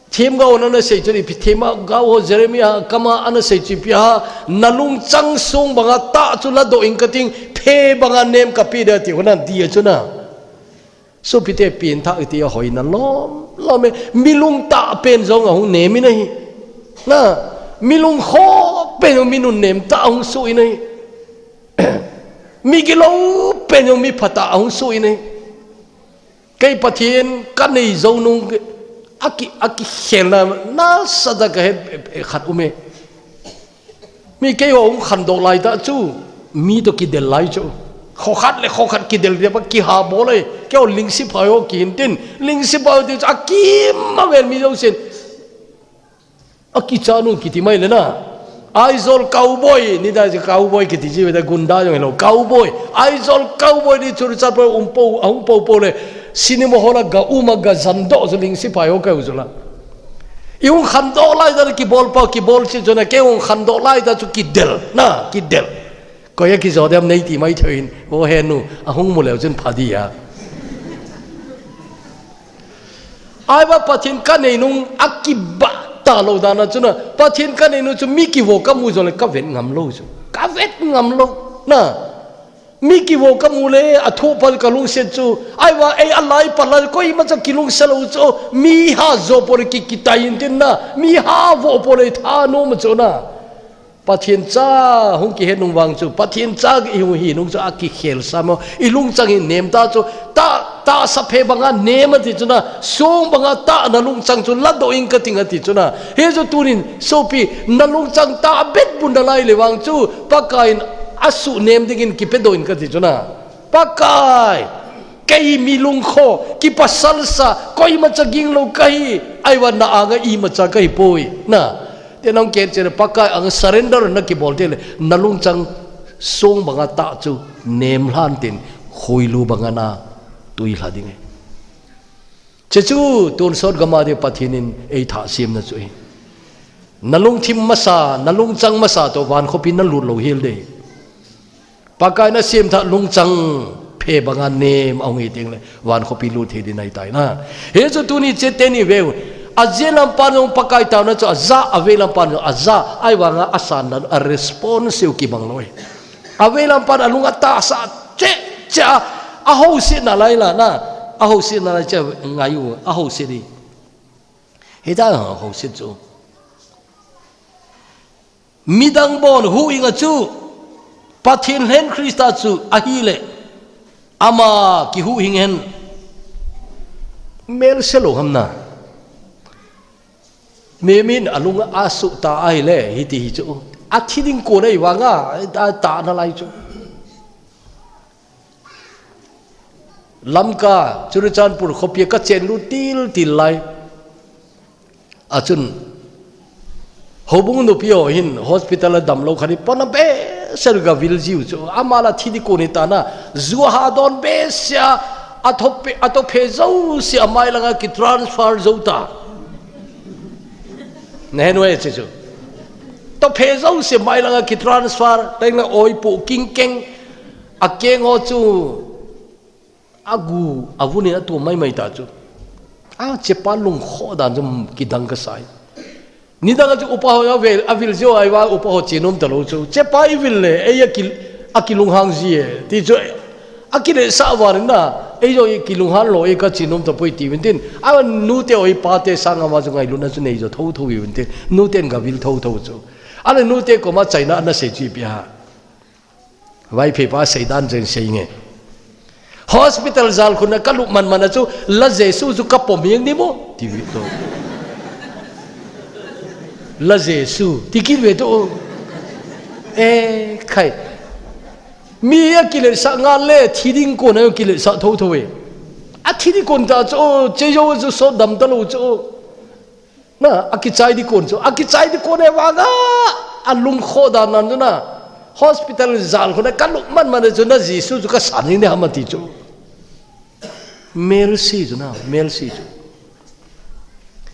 themgao hon ana sei chun ipi, themgao ho Jeremiah kam a ana sei chu ipi ham, na lungchang sung banga tah chu ladoh ing kati, phe banga nem kapeh ding ti hon a ti a chu na. Sopite, pengthah iti a hoina lom lom e. Mi lungtah pen jong ahung nem in ahi. Na, mi lungkho pen jong mi nunnem tah ahung soh in ahi. Mi gilou pen jong mi phatah ahung soh in ahi. Kei Pathen ka nei jou nung a ki, a kikhelna nasatah a ka he, he, he khat um e. Mi keiho hung khandoh lai tah chu, mi toh kidel lai chu. Kho khat le kho khat kidel dia pa kiha bol e. Keiho Lingsiphai ho kihin tin, Lingsiphai ho ti chu akim a vel mi jousen. A kicha nu kiti mai le na. Aizawl cowboy, ni da cowboy kiti ji ve da gunda jong hello. Cowboy. Aizawl cowboy ni chu chat po um po, ahung po po le. Cinema hall a ga um a ga jan doh chu Lingsiphai ho ka u chu la. I hung khandoh lai tah kibol pa, kibol chi chu na, kei hung khandoh lai tah chu kidel, na, kidel. Koi a kijo dem nei ti mai thei in, o he nu, ahung mu leu chun pha di a. Ai va Pathen ka nei nung a kibah talou dan a chu na, Pathen ka nei nung chu mi kivo ka mu jo le ka vet ngam lou chu. Ka vet ngam lou, na. Mi kivo ka mu le, a thoh pa ka lungset chu. Ai va, ei a lai pa la, koima cha kilungset lou chu. Mi ha jo po le ki, kitai in tin na. Mi ha vo po le tha nom chu na. Pathen cha hung kihe nung vang chu. Pathen cha i hung hi nung chu a kikhel sa mo. I lungchang hi nem ta chu. Ta, tahsa phe banga nem a ti chu na. Song banga tah na lungchang chu. La doh in ka ting a ti chu na. He chu tunin sopi na lungchang tah bet bun na lai le vang chu. Pakai in a suh nem dingin kipe doh in ka ti chu na. Pakai, kei mi lungkho, kipasal sa, koima cha ging lou ka hi, ai va na anga ima cha ka hi poi, na. Te nang ken che Pakai anga surrender na kibol te le, na lungchang song banga tah chu, nem lhan tin, khoilu banga na, tui lha ding e. Che chu, tun sot gama de Pathen in ei thah siam na chu e. Na lungthim masa, na lungchang masa toh van khopi na lut lou hel de. Pakai na siam tha lungchang phe banga nem a hung hi ting le van khopi lut thei din ai tai na. He chu tuni che teni veu. A je lam pan jong Pakai tao na chu a ja, a ve lam pan jong a ja, ai vanga a san dan a response u kibang lou e. A ve lam pan a lung a tahsa che, che a, a ho si na lai la na. A ho si na lai che ngai u, a ho si di. He ta a ho si chu. Midang bon huhhing a chu, Pathen hen Krista chu ahi le, ama kihuhhing hen. Mel se lou ham na. Mi min a lung a suh ta ahi le, hiti hi chu. A thi ding kon a i vanga, a ta na lai chu. Lamka, Churachandpur khopi a ka chen lut til til lai. A chun, houbung nupi ho hin hospital a damlou khat hi pona behseh ka vil jiu chu. Ama la thi di kon hi ta na, ju a ha don behseh a, a thophe, a thophe jouse a mai langa ki transfer jou ta. Na he nu e che chu. Thophe jouse mai langa ki transfer, teng la oi pu king keng, a keng ho chu. A gu, a vun in a tuam mai mai ta chu. A chepa lungkho dan chu kidang ka sa e. Nidang a chu upa ho a vil, a vil jo ai va upa ho che nom ta lou chu. Chepa i vil le, ei a ki, a kilunghang ji e. Ti chu, a kile sa van na, ei jo i kilunghang lou e ka che nom ta poi ti vin tin. A nu te oi pa te sang a ma chu ngailutna chu nei jo tho tho i vin tin. Nu ten ka vil tho tho chu. A le nu te koma chaina na sei chu ipi ham. Vaiphei pa seidan jeng sei nge. Hospital jal khun a ka lup man man a chu la Jesu chu ka pom hiang ni mo. Ti ve to. La Jesu. Ti kit ve to. E, khai. Mi a kile sa nga le thi ding kon a kile sa tho tho e. A thi ding kon ta chu, che jo chu so dam ta lou chu. Na, a kichai di kon chu, a kichai di kon e vanga, a lungkho dan nan chu na, hospital jal khun a ka lup man man chu na Jesu chu ka san ni ham ti chu. Mercy chu na, mercy chu.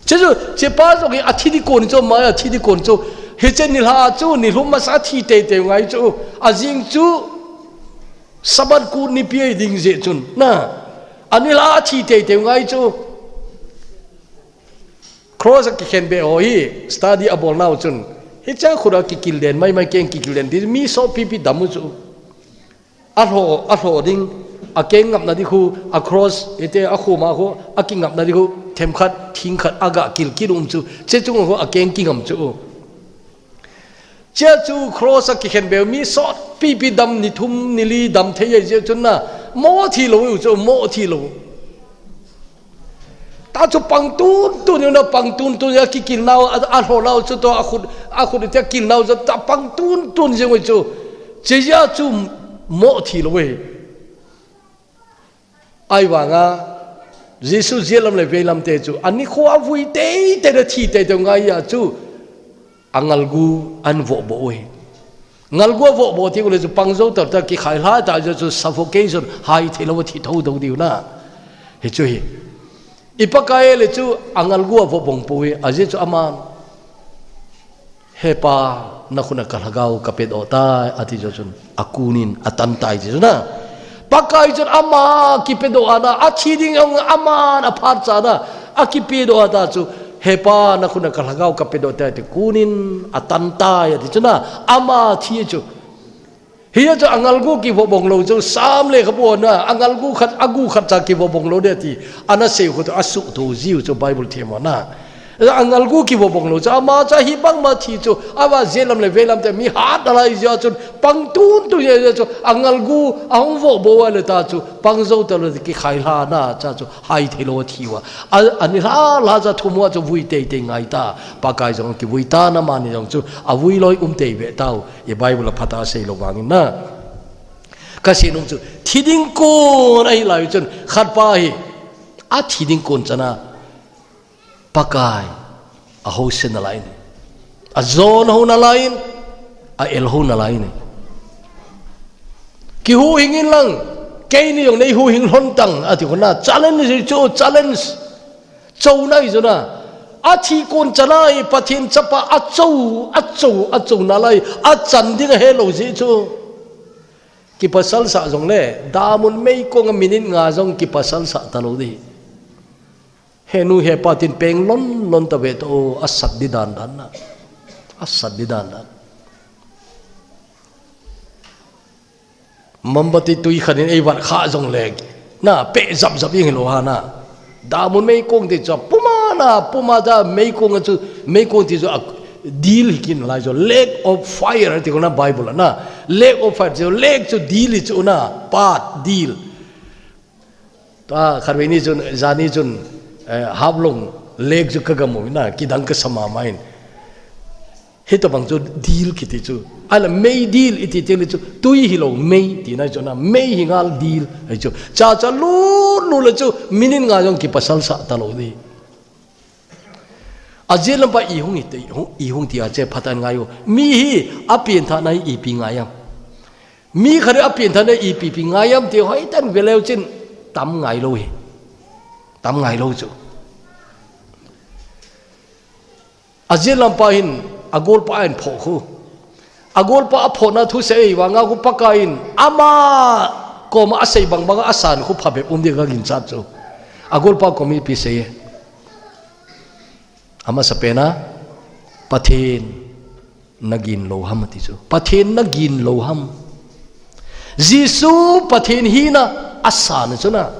Che chu, chepa jong hi a thi di kon chu, mai a thi di kon chu. Hiche nilhah chu, nilhum masa thi tei tei ngai chu. A jing chu, Sabbath kut nipi a ding jeh chun. Na, a nilhah a thi tei tei ngai chu. Cross a kikhen be ho hi, study a bol nau chun. Hicha khut a kikil den, mai mai keng kikil den, di mi so pipi dam u chu. A lho, a lho ding, Akeng ngapna ding khu, a cross, ete a khoma khu, akingapna ding khu, themkhat, thingkhat, aga kilkil um chu, che chung khu akeng kingam chu. Chea chu cross a kikhen beu mi sot pipi dam ni thum ni li dam thei ai jeh chun na, mo thi lou u chu, mo thi lou. Ta chu pang tun tun u na, pang tun tun a kikil nau, a, a hlo nau chu to, a khut, a khut te kil nau chu ta pang tun tun jeng u chu. Chea chu mo thi lou e. Ahivanga, Jesu jia lam le vei lam te chu, ani kho a vui teitei le thi teitei ngai a chu, a ngalgu an voh boh u hi. Ngalgu a voh boh ti u le chu pang jou ta ta kikhai hla ta chu suffocation hai thei lou thi tho do diu na. Hi chu hi. I Pakai le chu a ngalgu a voh bong pu hi, a jeh chu ama He Pa, na khut a ka lhagao ka pedoh tai, ati jo chun, a kunin, a tan tai ti chu na. Pakai chun ama kipedoh ana, a thi ding jong aman a phat cha na, a kipedoh ata chu, He Pa, na khut a ka lhagao ka pedoh tai, ti kunin, a tan tai, ati chu na, ama thi chu. Hia chu a ngalgu kivoh bong lou chu, Sam lekhabu na, a ngalgu khat, a gu khat cha kivoh bong lou de ti, ana sei khu chu, a suhto jiu chu Bible themmo na. A ngalgu kivoh bong lou chu, ama cha hi bangma thi chu, a va jia lam le vei lam te mi hat nalai jia chun, pang tun tun jia chu, a ngalgu, a hung voh boh a le ta chu, pang jou ta lou kikhai hla na cha chu, hai thei lou thi u a. A, ani hla hla cha thum u a chu vui teitei ngai ta, Pakai jong kivui ta na mani jong chu, a vui loi um tei ve tau. I Bible a phat a sei lou vangin na. Ka sei nom chu, thi ding kon ahi lai chun, khat pa hi, a thi ding kon chana, Pakai, a ho se nalai in. A jon ho nalai in, a el ho nalai in. Kihuhhing in lang, keini jong nei huhhing lhon tang, ati khu na, challenge chu, challenge. Chou nai chu na. A thi kon chana hi Pathen chapa a chou, a chou, a chou nalai, a chan ding a he lou jeh chu. Kipasal sah jong le, damun meikong a minute nga jong kipasal sah ta lou di. He nu he pa tin peng lon lon ta ve to, a sat di dan dan na. A sat di dan dan. Mombati tui khat in ei vat kha jong le, na, peh jap jap jeng hi lou ha na. Damun meikong ti chu, puma na, puma ta meikong chu, meikong ti chu, a, dil hi kin lai chu, lake of fire, ti khu na Bible na. Lake of fire, chu lake chu dil hi chu na, pat, dil. Ta, khatvei ni chun, jani chun, eh, Haflong lake chu ka gam u na, kidang ka sa mama in. Hitabang chu dil kiti chu. Ahinla mei dil iti teng le chu tui hilou mei tina chu na mei hi ngal dil ahi chu. Cha cha lut lut le chu minute nga jong kipasal sah ta lou di. Ajeh lam pa i hung i te, i hung, i hung ti a che phat a ngai u. Mi hi a pianthahna hi ipi ngai am. Mi khat hi a pianthahna hi ipi pi ngai am ti hoi tan ve leu chin tam ngai lou hi. Tam ngai lou chu. Ajeh lam pa hin, a golpa a hin phoh khu. A golpa a phohna thu sei vanga khu Pakai in, ama koma a sei bang banga a san khu phabep um di ka ginchat chu. A golpa kom ipi sei e. Amasa pena, Pathen na gin lou ham ati chu. Pathen na gin lou ham. Jesu Pathen hina a san chu na.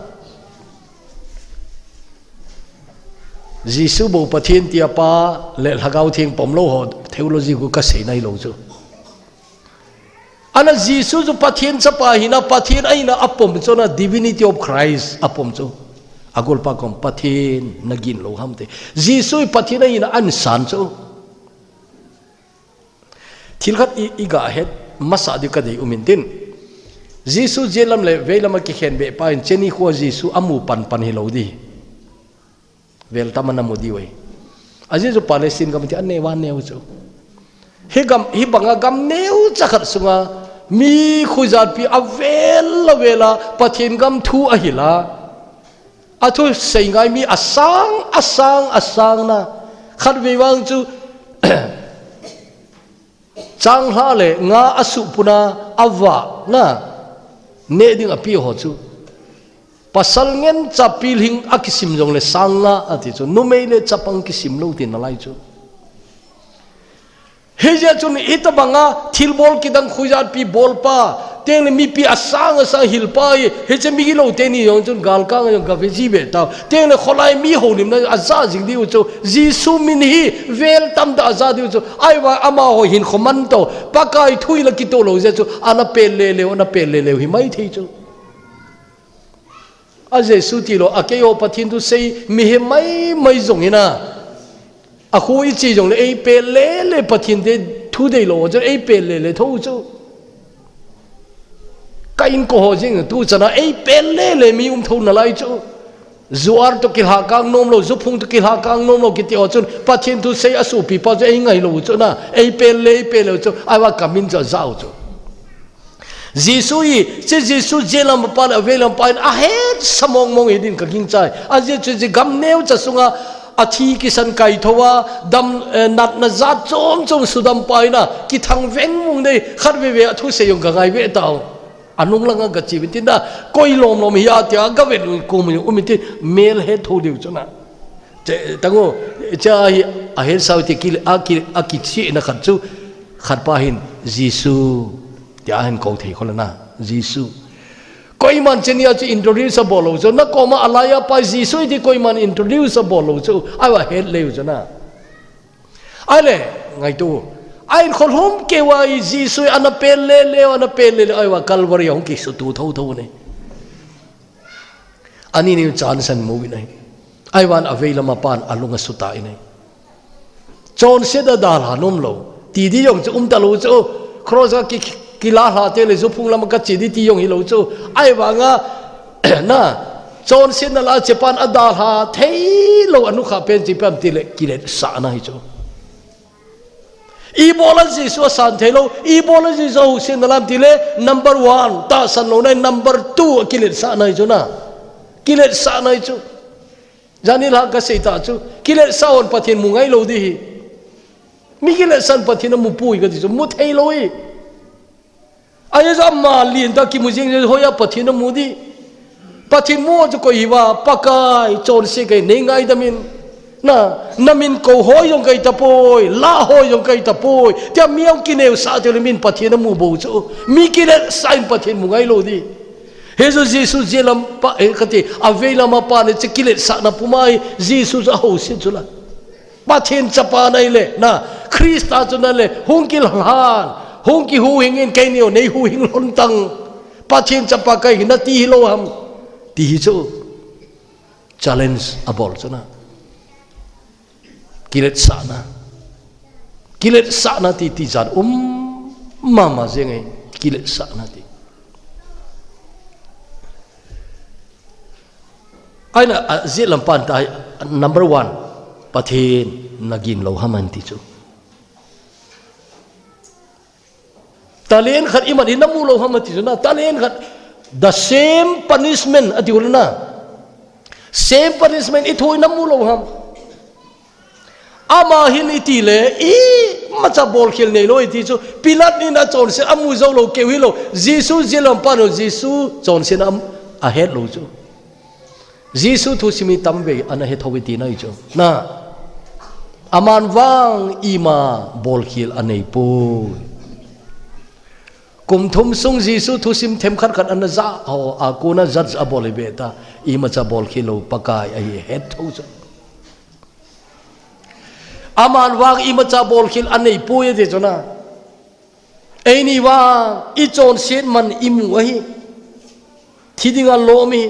Jesu bou Pathen tia pa le Lhagao Theng pom lou ho theology khu ka sei nai lou chu. Ahinla Jesu chu Pathen chapa hina, Pathen ahina a pom chu na divinity of Christ a pom chu. A golpa kom Pathen na gin lou ham ti. Jesu Pathen ahina a san chu. Thil khat i, i ga het masa di ka dei um in tin. Jesu jeh lam le vei lam a kikhen beh pa in cheni khua Jesu a mu pan pan hilou di. Vel tam a na mu di ui. A Jesu Palestine gam ti a neu a neu chu. Hi gam, hi banga gam neu cha khat sunga mi khujat pi a vel a vel a Pathen gam thu a hil a. A thu sei ngai mi a sang, a sang, a sang na. Khatvei vang chu changlha le nga a suh puna a vah na. Neh ding a pi ho chu. Pasal ngen cha pilhing a kisim jong le sang nga ati chu. Numei le chapang kisim lou ti nalai chu. Hijeh chun hitabanga thilbol kidang khujat pi bolpa, Tengle mipi asang asang hilpa hi, hiche migilou teni jong chun galkang jong gave ji ve tao. Tengle kholai mi houlimna aja jing diu chu, Jesu min hi vel tamtah aja diu chu, ahivang amaho hin khoman to, Pakai thu hi la kitoh lou jeh chu, ana pel le leu, ana pel le leu hi maithei chu. A Jesu tilou, a keiho Pathen thu sei, mihem maimai jong hina. A khu i chi jongle, ei pel le le Pathen te thu deilou, chu ei pel le le tho chu. Ka inko ho jing, tu chana ei pel le le mi um tho nalai chu. Juar to kilha kang nom lou, juphung to kilha kang nom lou, kiti ho chun, Pathen thu sei a supi pa chu ei ngai lou chu na, ei pel le, ei pel le chu, ahivang ka min chu ajao chu. Jesu hi, che Jesu jelam pa le avelam pa in ahetsa mong mong hi din ka gingchai. Ajeh chu che gam neocha sunga athi kisan kaitho a, dam, eh, natna jat chom chom sudam pa in a, kithang veng vung dei, khat veve a thusei jong ka ngai ve tao. Anung langa ka chi vin tin da, koi lom lom hi a tia, ka vet lung kum hi um in tin, mel hetho diu chu na. Che, tango, che a hi, ahetsau ti ki, a ki, a kichihna khat chu, khat pa hin, Jesu, tia hin kou thei kho le na, Jesu. Koiman che nia chu introduce abol lou chu, na koma alaiya pa Jesu ti koiman introduce abol lou chu, ahivang het leu chu na. Ahile, ngaito. Ahin kholhom keuva Jesu ana pel le leu, ana pel le leu, ahivang Calvary a hung kisutu tho tho ne. Ani ni chan san mo in ahi. Ahivang avei lama pan alung asuta in ahi. Chonset a dalha nom lou. Ti di jong chu um talou chu. Cross a ki, ki, kila lha te le juphung lama ka chi di ti jong hilou chu. Ahivanga, na, chonsetna la che pan adalha thei lou anukha pen chi pam ti le kiletsahna hi chu. Ibola Jesu asan thei lou, ibola Jesu ahousetna lam ti le, number one, tahsan louna, number two, kiletsahna hi chu na. Kiletsahna hi chu. Jani la ka sei ta chu, kiletsah hon Pathen mu ngai lou di hi. Mi kiletsah in Pathen amu poi ka ti chu, mu thei lou hi. Ahi chu ama lien ta kimu jing, hoiya Pathen amu di. Pathen mu chu koi hi va, Pakai, chonse kei nei ngaidam in. Na, na min kou hoi jong kei tapoi, la hoi jong kei tapoi. Tia mi jong kineosah teu le min Pathen amu bou chu. Mi kiletsah in Pathen mu ngai lou di. Hichu Jesu jelam pa, eh, kati, avei lama pa ni che kiletsahna puma hi, Jesu chu ahouset chu la. Pathen chapa nai le, na, Christa chu nai le, hung kilhan, hung kihuhing in keini o, nei huhing lhon tang. Pathen chapa kahi na ti hilou ham. Ti hi chu. Challenge abol chu na. Kiletsahna. Kiletsahna ti, ti jan um mama jeng e, kiletsahna ti. Aina, a, jelam pan ta, number one, Pathen na gin lou ham an ti chu. Talent khat iman in na mu lou ham ati chu na, talent khat, the same punishment ati chu na. Same punishment i thu in na mu lou ham. Ama hin iti le, imacha bolkhel nei lou iti chu, Pilat in achonset, amu jou lou keu hilou, Jesu jelam pan o, Jesu chonset a, ahet lou chu. Jesu thusim hi tamvei ana hetho i tina hi chu. Na, aman vang ima bolkhel anei poi. Kum thum sung Jesu thusim themkhat khat ana ja ho, a kona judge abol hi ve ta, imacha bolkhel lou Pakai ahi hetho chu. Aman vang imacha bolkhel anei poi ati chu na. Eini vang, i chonset man i mu ahi. Thi dinga lom i.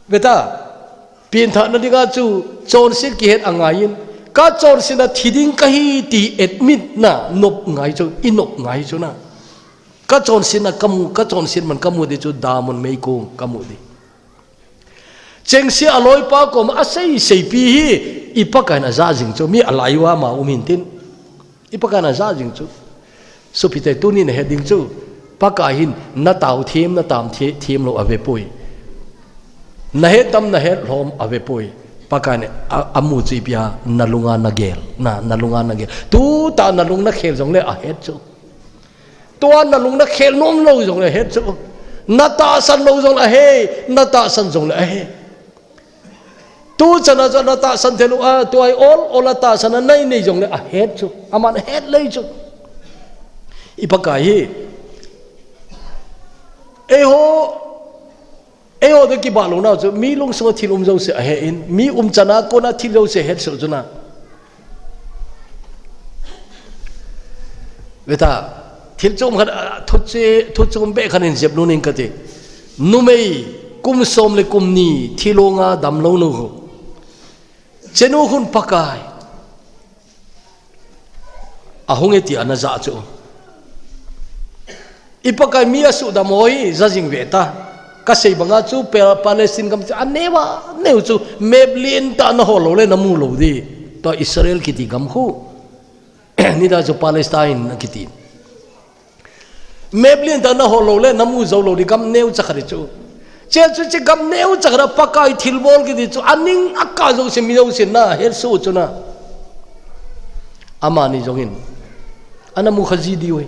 Ve ta, pianthahna dinga chu chonset kihet angai in. Ka chonsetna thi ding kahi ti admit na nop ngai chu, i nop ngai chu na. Ka chonsetna ka mu, ka chonset man ka mu di chu damun meikong ka mu di. Chengse aloipa koma asei seipi hi, i Pakai in aja jing chu, mi alai uva ama um hin tin. I Pakai in aja jing chu. Sopite tuni na het ding chu, Pakai hin na tao them, na tam the-, them lou ave poi. Na het tam, na het lhom ave poi. Pakai in a, amu chu ipi ham, na lunga na gel, na, na lunga na gel. Tuta na lung na khel jongle ahet chu. Tua na lung na khel nom lou jongle ahet chu. Na tahsan lou jongle ahe, na tahsan jongle ahe. Tu chana chu na tahsan thei lou a, tua hi ol, ol a tahsan a nei nei jongle ahet chu. Aman ahet lei chu. I Pakai hi. Eiho, eiho de kibah lou nau chu, mi lungsunga thil um jouse ahe in, mi umchan a kona thil jouse ahet soh chu na. Veta, thil chom khat, a, thu che, thu chom beh khat in jep nu ning kati. Numei, kum som le kum ni, thil longa dam lou nu ho. Chenu hun Pakai. Ahung e ti ana ja chu. I Pakai mi asuhdam ho hi ja jing ve ta. Kasei banga chu Pa-, Palestine gam chu aneo a, neo chu map lien tah na hol lou le na mu lou di. Tua Israel kiti gam khu. Nidang chu Palestine na kiti. Map lien tah na hol lou le na mu jou lou di gam neocha khat di chu. Che chu che gam neocha khat a Pakai thilbol kiti chu aning a kah jouse mi jouse na het soh chu na. Amani jong in ana mu kha ji diu hi.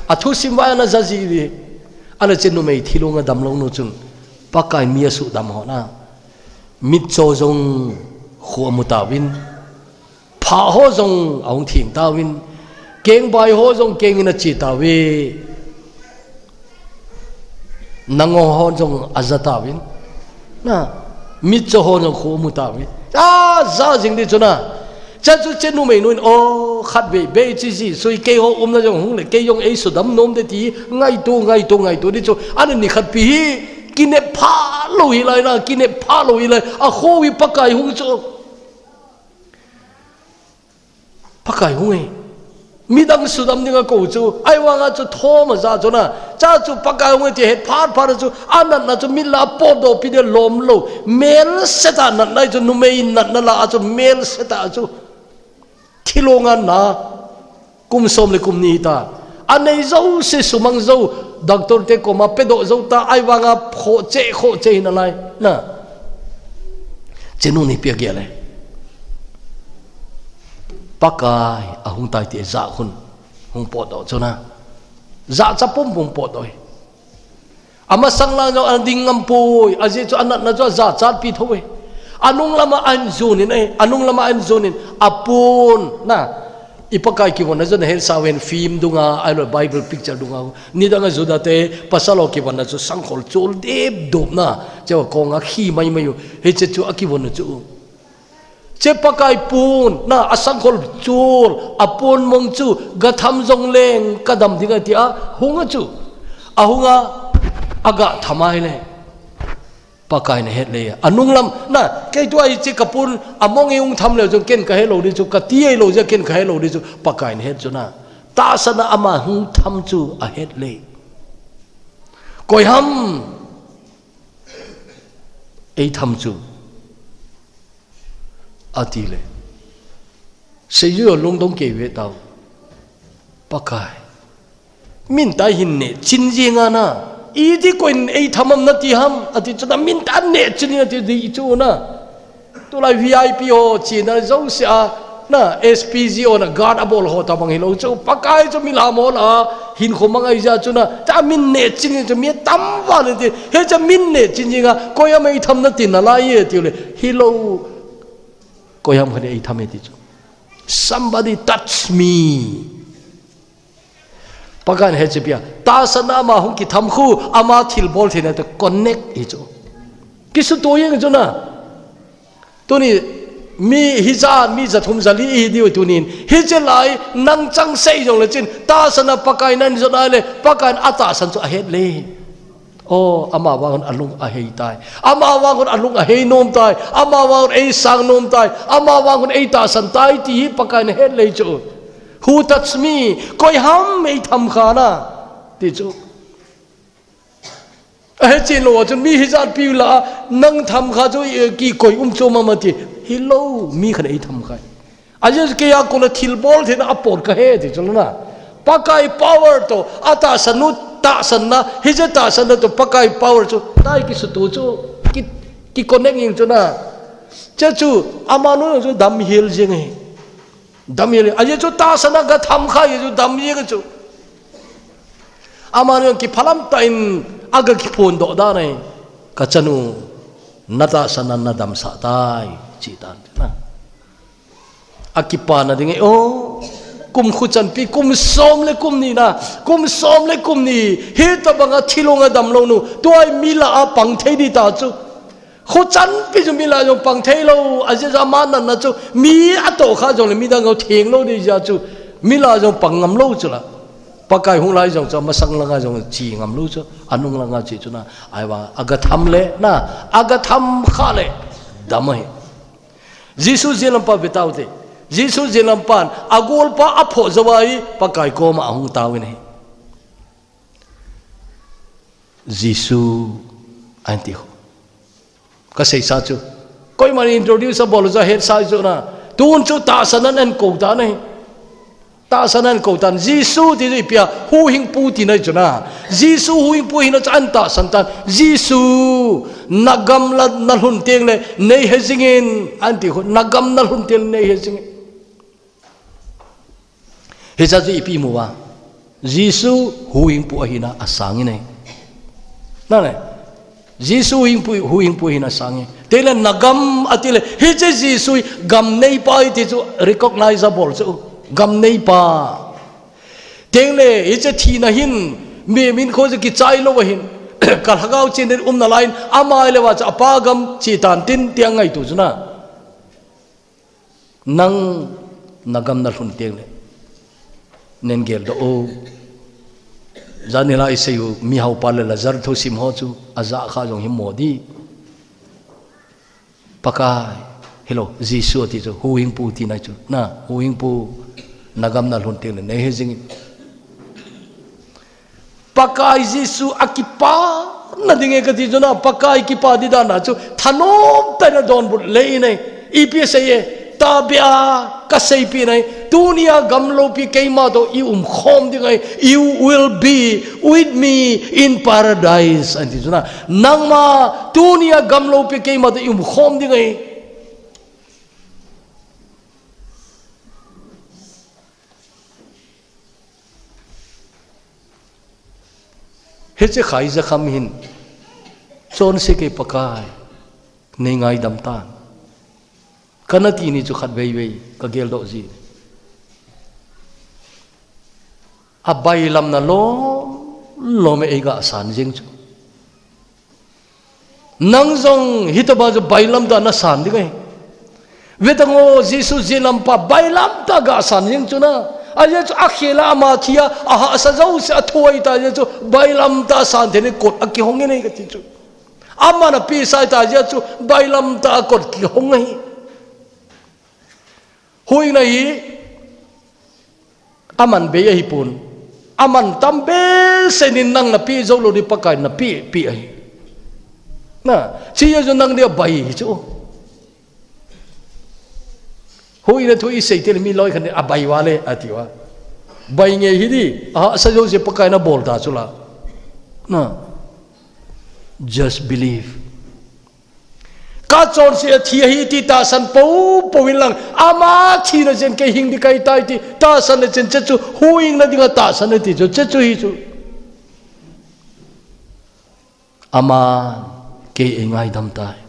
A thusim vai ana ja ji di. Ana che numei thil longa dam lou nu chun Pakai mi asuhdam ho na. Mitcho jong khu amu tauvin. Pha ho jong ahung theng tauvin, kengbai ho jong keng in ache tauve. Nangong ho jong aja tauvin. Na, mitcho ho jong khu amu tauvin. A, ja jing di chu na. Cha chu che numei nu in, o, khatvei, bei chi ji, sui kei ho umna jong hung le, kei jong ei sudam nom de ti, ngaito, ngaito, ngaito di chu. Ana ni khat pi hi, kinep pha lou hi lai na, kinep pha lou hi lai, a kho hi Pakai hung chu. Pakai hung e. Midang sudam dinga kou chu, ahivanga chu thom aja chu na. Cha chu Pakai hung e ti het phat phat chu, anatna chu mit lah a potdoh pi de lom lou. Mel set a natna chu, numei natna lah a chu, mel set a chu. Thil longa na, kum som le kum ni ta. Anei jouse sumang jou, doctor te koma pedoh jou ta, ahivanga kho che, kho che hi nalai. Na. Chenu ni pia gel e. Pakai ahung tai ti ja khun hung potdoh chu na. Ja cha pum pum potdoh e. Amasang lang jong ana ding ngam poi, ajeh chu anatna chu ajachat pi tho e. Anung lama ahin jon in e, anung lama ahin jon in, apon, na, i Pakai kivonna chu na het sa uvin film dunga, ahilou Bible picture dunga, nidang a Juda te, pasal ho kivonna chu sangkhol chol dep dop na, che konga khi mai mai u, hiche chu akivonna chu. Che Pakai pon, na, asangkhol chol, apon mong chu, ga tham jong leng, ka dam ding a ti a, hung a chu. Ahung a, aga tham a hile. Pakai na het le, anung lam, na, kei tua hiche ka pon, among e hung tham le jong ken ka he lou di chu, ka ti e lou jeh a ken ka he lou di chu, Pakai na het chu na. Tahsan a ama hung tham chu ahet le. Koi ham, ei tham chu. Ati le. Seijui ho lungdong kei ve tau. Pakai. Min tai hin neh chin jing a na. Iti koin ei tham am nati ham. Ati chu na min ta neh chin ati di chu na. Tulai V I P ho china jouse a. Na S P G ho na guard abol ho tabang hilou chu. Pakai chu milam ho lah a. Hinkho mang ahi jeh chu na. Cha min neh chin chu mi tam val in ti. Hicha min neh chin jing a, koi ham ei tham nati nalai e ti le. Hilou. Koi ham khat in ei tham e ti chu. Somebody touch me. Pakai in he che pia. Tahsan a ama hung kitham khu, ama thilbol theina to connect hi chu. Kisuto jeng chu na. Tuni, mi hijat, mi jathum jali ihi diu tunin. Hiche lai, nang changseh jong le chin, tahsan a Pakai in ahin jot a le, Pakai in atahsan chu ahet le. O, ama vang hun alung ahei tai. Ama vang hun alung ahei nom tai. Ama vang hun ei sang nom tai. Ama vang hun ei tahsan tai ti hi Pakai in ahet le chu. Who touch me? Koi ham ei tham kha na? Ti chu. Ahe chen lou a chun mi hijat piu lah a, nang tham kha chu, eh, kikoi um chu mama ti. Hilou, mi khat in ei tham kha. Ajeh chu kei a kona thilbol theina apot kahe ti chu na. Pakai power to, atahsan u tahsan na, hiche tahsan na to Pakai power chu, tai kisuto chu, ki, ki connect jeng chu na. Che chu, amanu chu damhel jeng e. Damhel, ajeh chu tahsan a ga tham kha jeh chu dam jeng chu. Amanu kiphalam tah in aga kiphondoh dan e. Ka chanu, na tahsan a na damsah tai, chi tan na. Akipana ding e, o, Kum khu chanpi, kum som le kum ni na, kum som le kum ni, hitabanga thilung a damlou nu, tua hi mi lah a pang thei ding ta chu. Khu chanpi chu mi lah a jong pang thei lou, ajeh chu ama natna chu, mi atoh kha jongle midang ho theng lou ding jeh chu, mi lah a jong pang ngam lou chu la. Pakai hung lai jong chu, amasang langa jong che ngam lou chu, anung langa che chu na, ahivang, aga tham le, na, aga tham kha le, dam ahi. Jesu jeng lampa ve tau te. Jesu jeng lampan, agolpa aphoh jou a hi, Pakai koma ahung tau in ahi. Jesu, ahin ti ho. Ka seisa chu. Koiman introduce abol jou a hetsa chu na. Tun chu tahsan a ahin kou tan ahi. Tahsan a ahin kou tan, Jesu ti chu ipi a, huhhingpu tina chu na. Jesu huhhingpu hina chu ahin tahsan tan. Jesu, nagam lah a nalhun tengle, nei he jingin, ahin ti khu, nagam nalhun tengle, nei he jingin. Hiche chu ipi imu a. Jesu huhhingpu ahina asang in ahi. Na ne. Jesu huhhingpu, huhhingpu ahina asang in. Tengle nagam ati le. Hiche Jesu hi gam neipa ahi ti chu recognizable chu. Gam neipa. Tengle hiche thina hin mi min kho chu kichai lou ahin. Ka lhagao chen in umna lai in ama le va chu apa gam che tan tin tia ngaito chu na. Nang nagam nalhun tengle. Nei geldoh o. Janhi la isei u mihaopa le Lazar thusim ho chu ajah kha jong hi mo ding. Pakai, hilou, Jesu ati chu, huhhingpu tina chu. Na, huhhingpu, nagam nalhun tengle, nei he jingin. Pakai Jesu a kipana ding e kati chu na, Pakai kipa ding dan a chu, thanom tah in adonbut lei in ahi, ipi asei e, tahbeh a, ka seipeh in ahi, tuni a gam loupi keima toh i umkhom ding ahi, you will be with me in paradise, ahin ti chu na, nangma, tuni a gam loupi keima toh i umkhom ding ahi. Hiche khaijakham hin, chonse kei Pakai, nei ngaidam tan. Kana ti ni chu khatvei vei, ka geldoh ji. Abailamna lom lom e eiga san jeng chu. Nang jong hitobang chu bailam tah nasan ding ahi. Ve tan o, Jesu jeng lampa bailam tah ga san jeng chu na. Ajeh chu akhel a ama thi a, ahahsa jouse athoh ta jeh chu bailam tah san thei in kot akihong in ahi kati chu. Aman apehsa ta jeh chu bailam tah kot kihong ahi. Huhhingna hi, aman bei ahipon. Aman tam behseh in nang napeh jou lou ding Pakai in napeh, peh ahi. Na, hiche jeh chu nang dia bai hi chu. Huhhingna thu isei teng le mi loi khat in abai uva le, ati uva. Bai nge hi ding, ahahsa jouse Pakai in abol ta chu la. Na. Just believe. Ka chonse a thi ahi ti tahsan poupou in lang, ama thina jeh in kei hing ding kahi tai ti tahsan le chun hiche chu huhhingna dinga tahsan ati chu, hiche chu hi chu. Aman kei eingaidam tai.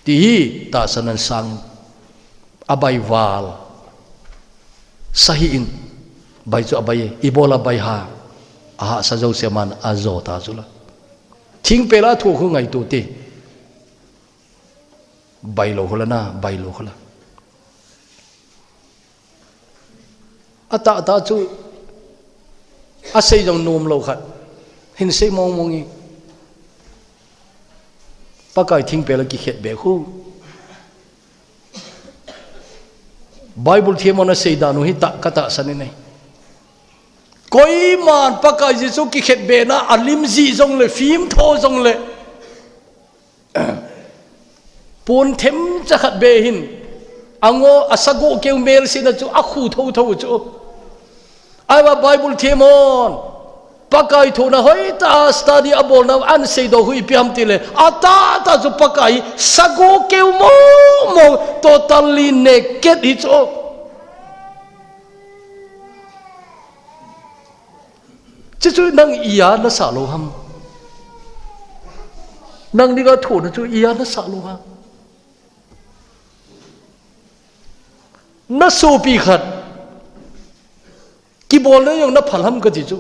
Ti hi tahsan in asang in abai val. Sa hih in, bai chu abai e, ibola bai ham, ahahsa jouse aman ajo ta chu la. Thingpel a thu khu ngaito te. Bai lou khu la na, bai lou khu la. Atahtah chu, asei jong nom lou khat. Hin sei mong mong in. Pakai thingpel a kikhetbeh khu. Bible them hon asei dan u hi tah, ka tahsan in ahi. Koiman Pakai Jesu kikhetbehna a lim jih jongle, fim tho jongle, pon themcha khat beh hin, ango a sagoh keu melsetna chu akhu thotho chu. Ahivang Bible them hon Pakai thohna hoitah a study abolna a ahin seidoh u ipi ham itile, atahtah chu Pakai sagoh keu mong mong, totally naked hi chu. Chuchu nang iya nasah lou ham? Nang dinga thohna chu iya nasah lou ham? Nasopi khat, Kibolna jong na phal ham kati chu.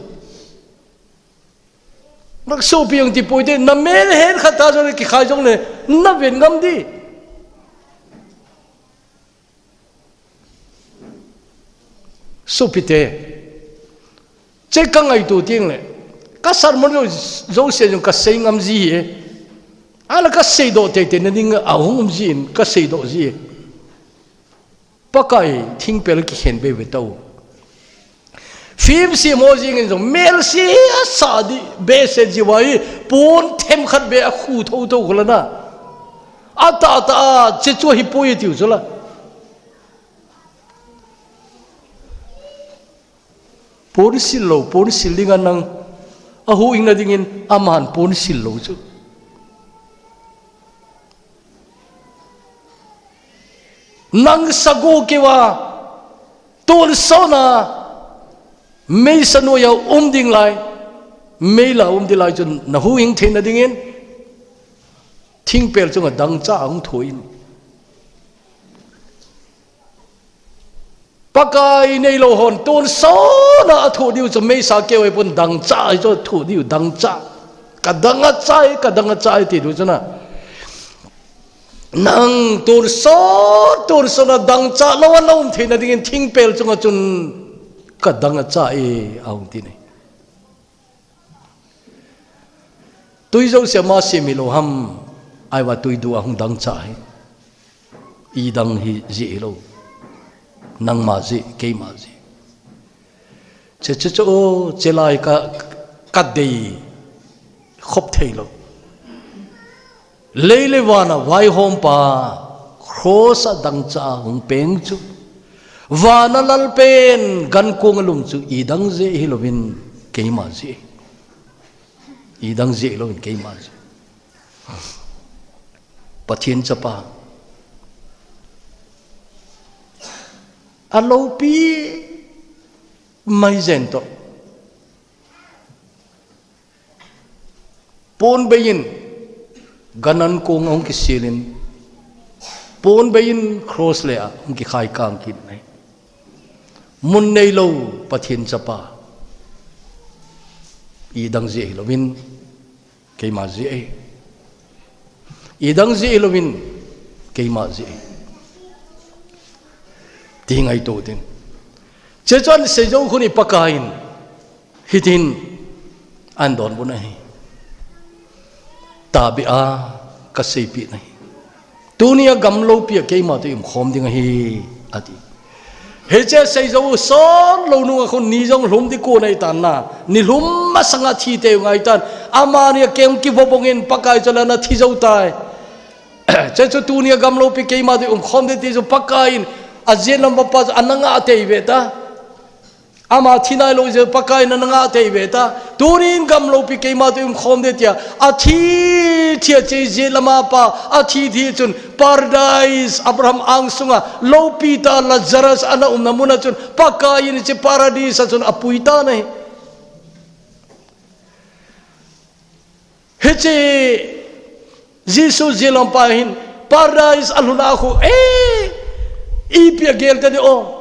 Nang sopi jong ti poi te, na mel hen khat ta jong le kikhai jong le, na ven ngam di. Sopi te, che ka ngaito teng le, ka sermon jo, jouse jong ka sei ngam ji e. Ala ka seidoh teitei na ding a hung um jin, ka seidoh ji e. Pakai thingpel kikhen be ve tau. Film sem ho jing in jong mel si a sa di be se ji wai pon them khat be a khu tho tho khula na. A ta ta a che chu hi poi tiu chu la. Pon sil lo, pon sil ding a nang a hu ing na ding in a man pon sil lo chu. Nang sagu kiwa, tun sona, mei sanu ya um ding lai, mei la um ding lai chun na hu ing thei na ding in, thingpel chunga dangcha ang thu in. Pakai nei lo hon tun sona a thu diu chu mei sa keu ai pun dangcha ai chu thu diu dangcha. Ka dang a chai, ka dang a chai ti diu chu na. Nang tun so, tun sona dangcha lo a lo um thei na ding in thingpel chunga chun ka dang a chai a hung ti nei. Tui jouse ma sem hi lo ham, ai wa tui du a hung dangcha hi. I dang hi ji hi lo. Nang ma ji, kei ma ji. Che che che o, che lai ka, ka dei khop thei lo. Lei le vana vaihom pa, cross a dangcha hung peng chu. Vana lal pen, gan kong a lum chu, i dang je hi lovin, keima je. I dang je hi lovin, keima je. Pathian chapa. A lopi mai jen to. Pon bei in, gan an kong a hung kisil in, pon bei in cross le a hung kikhai kang kit nai. Mun nei lo Pathian chapa. I dang je hi lovin, keima je e. I dang je hi lovin, keima je e. Ti ngai to tin. Che chuan sei jo khun i Pakai in. Hitin an don bun ahi. Tabi a ka seipi nahi. Tunia gam lopi a keima te um khom ding ahi ati. Hiche sei jo son lo nunga khun ni jong hlum di ko nei tan na. Ni hlum masanga thi te ngai tan. Amani a keng ki vo bongin Pakai chalana thi jo tai. Che chu tunia gam lopi keima te um khom de ti chu Pakai in a jen lam pa chu ananga tei ve ta. Ama thi nai lo je Pakai na nanga tei ve ta. Tunin gam lopi keima te um khom de tia. A thi, thi a che je lama pa. A thi thi chun paradise Abraham ang sunga lopi ta Lazarus ana umna muna chun Pakai in che paradise a chun a pui ta nei. Hiche Jesu jelampa hin paradise a lhuna khu e ipi a gel ta di o.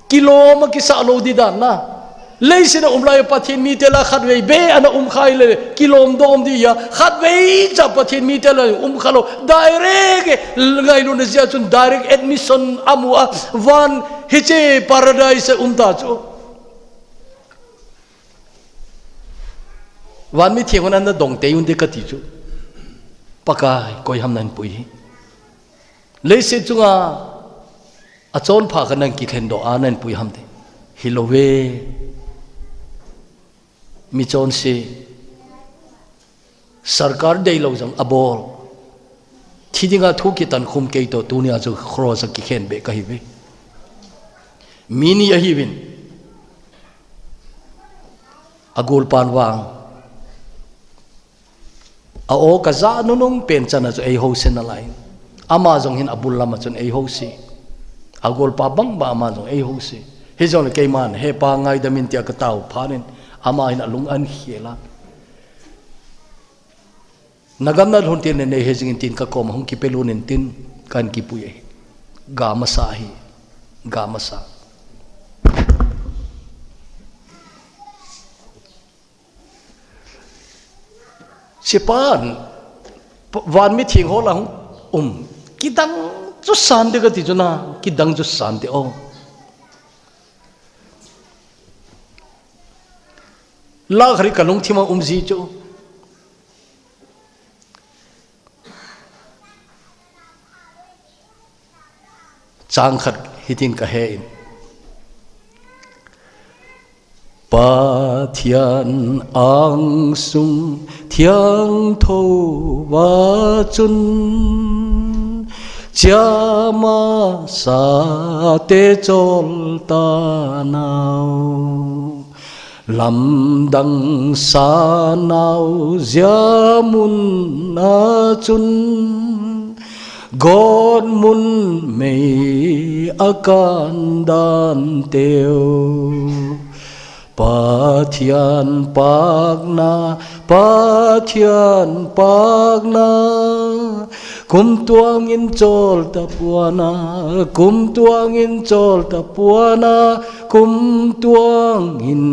Kilom a kisa lo di dan na. Leisin a um lai Pathian mite la khat vei be ana um khai le kilom dom di ya khat vei cha Pathian mite la um kha lo direct ngailutna jia chun direct admission amu a van hiche paradise a um ta chu. Van mi thiang hon an na dong tei un de ka ti chu. Pakai koi ham nan pui hi. Leiset chunga a chon pha ka nan ki thlen do a nan pui ham de. Hi lo ve. Mi chon si. Sarkar dei lo jong a bol. Thi dinga thu kitan khum kei to tunia chu cross a kikhen be ka hi ve. Mi ni a hi vin. A gol pan vang. A o ka za nunung pen chana chu ei ho sen na lai. Ama jong hin a bul lama chun ei ho si. A gol pa bang ba ama jong ei ho si. Hi jong le keiman he pa ngai damin tia ka tau phanin ama hin a lung an khela. Na gam na lhun til nen nei he jingin tin ka kom hung kipelun in tin kan kipui ahi. Ga masa ahi. Ga masa. Chepan, vanmi theng ho la hung um. Kidang chu sante kati chu na, kidang chu sante o. La khari ka lungthima um ji chu. Chang khat hitin ka he in. Pathian angsung thiangtho va chun, chiama sate chol ta nau. Lamdang sanau jia mun a chun, God mun mei a kan dan teu. Pathian pakna, Pathian pakna, kum tuangin chol ta puana, kum tuangin chol ta puana, kum tuangin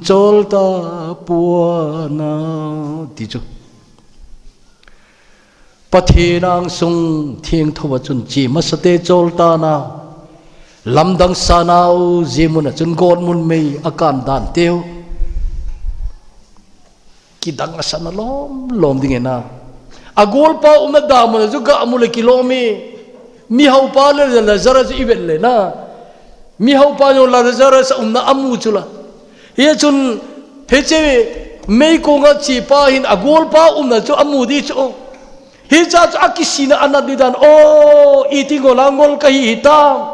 chol ta puana. Ti chu. Pathian angsung thiangtho va chun chiama sate chol ta nau. Lamdang sanau jia mun a chun God mun mei a kan dan teu. Kidang a sana lom lom ding e na. A golpa umna damun a chu ga mu le kilom e. Mihaupa le Lazarus i vet le na. Mihaupa jong Lazarus a umna a mu chu la. Hichun hiche meikonga chepa hin a golpa umna chu a mu di chu. Hicha chu a kisina a nat di dan. O, iti ngol a ngol ka hi hitam.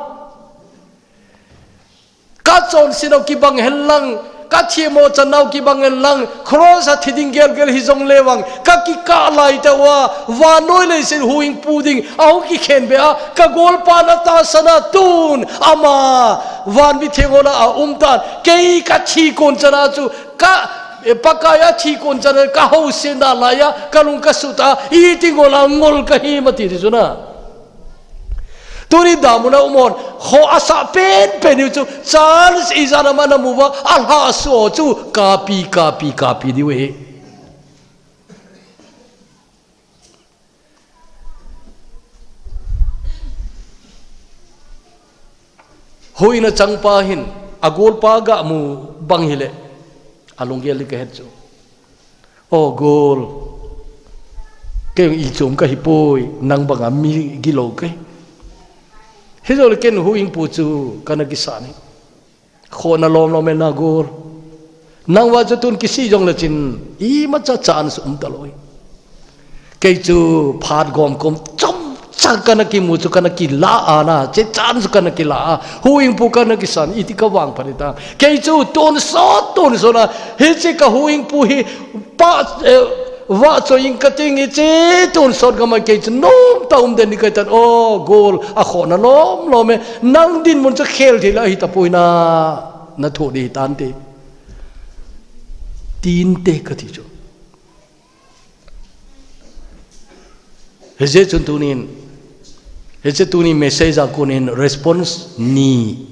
Ka chonse nau kibang hen lang, ka themmo chan nau kibang hen lang, cross a thi ding gelgel hi jong le vang, ka kikah lai teu a, vannoi leiset huhhingpu ding, a hung kikhen be a, ka golpan a tahsan a tun, ama, vanmi theng hon a um tan, kei ka thi kon chan a chu, ka, eh, Pakai a thi kon chan a, ka housen na lai a, ka lung ka sut a, iti ngol a ngol ka hi ma ti ti chu na. Tuni damun a um hon, kho a sah penpen diu chu, chance ijat ham ana mu uva, a lhahsuh chu, kapi, kapi, kapi diu ahi. Huhhingna changpa hin, a golpa ga mu bang hile, a lunggel ding ka het chu. O gol, kei jong ichom ka hi poi, nang banga mi gilou ka hi. Hijou le ken huhhingpu chu kana kisan e. Khohna lom lom e na gol. Nang va chu tun kisih jong le chin, imacha chance um talou e. Kei chu phat gom kom chomcha kana kimu chu kana kila a na, hiche chance chu kana kila a. Huhhingpu kana kisan, iti ka vangphat ding tam. Kei chu tonsot, tonsot a, hiche ka huhhingpu hi pa, eh, vahchoi ing kati nge hiche tonsot gam a kei chu nomtah um den ding ka hi tan. O gol, a khohna lom lom e. Nang dinmun chu khel thei la hi tapoi na, na thoh ding hi tante. Tinte kati chu. Hijeh chun tunin, hiche tuni message a konin response ni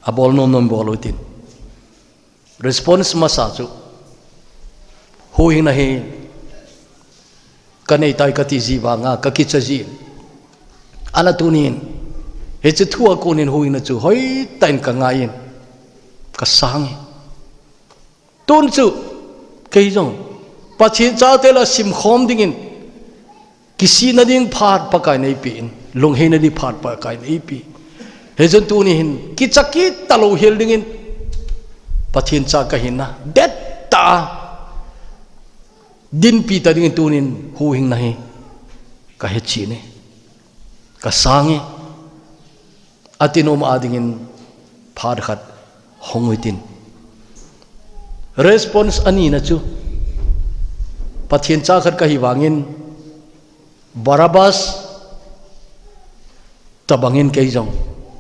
abol nom nom bol utin. Response masa chu, huhhingna hi kanei tai kati ji vanga kakicha ji. Ahinla tunin, hiche thu a konin huhhingna chu hoitah in kangaiyin, kasangin. Tun chu, kei jong, Pathen chate la simkhom dingin, kisihna ding phat Pakaiyin eipen, lungheina ding phat Pakaiyin eipen. Hichun tuni hin, kicha kit talou hel dingin, Pathen cha kahina, dettah a, dinpi ta dingin tunin huhhingna hi, kahetchen e, kasang e. Ati nom a dingin phat khat hong utin. Response anina chu, Pathen cha khat kahi vangin, Barabbas tabangin kei jong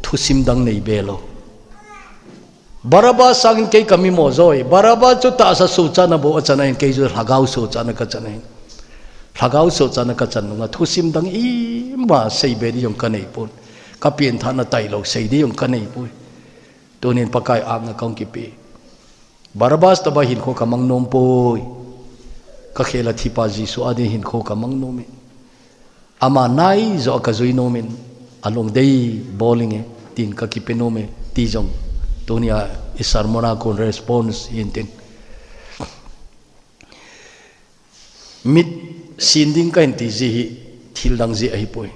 thusim dang nei be lou. Barabbas sangin kei kami mo joi. Barabbas chu tahsa sohchatna bou achan ahin, kei chu lhagao sohchatna kachan ahin. Lhagao sohchatna kachan nunga thusim dang ima seibe ding jong kanei pon. Kapenthahna tailou sei ding jong kanei poi. Tunin Pakai akna kahung kipe. Barabbas tobang hinkho kamang nom poi. Ka khela thipa Jesu a ding hinkho ka mang nom e. Ama nai jo ka jui nom in, alung dei bol inge, tin ka kipe nom e, ti jong. Tunia i sermon a kon response hin tin. Mit sin ding ka hin ti ji hi thil dang ji ahi poi.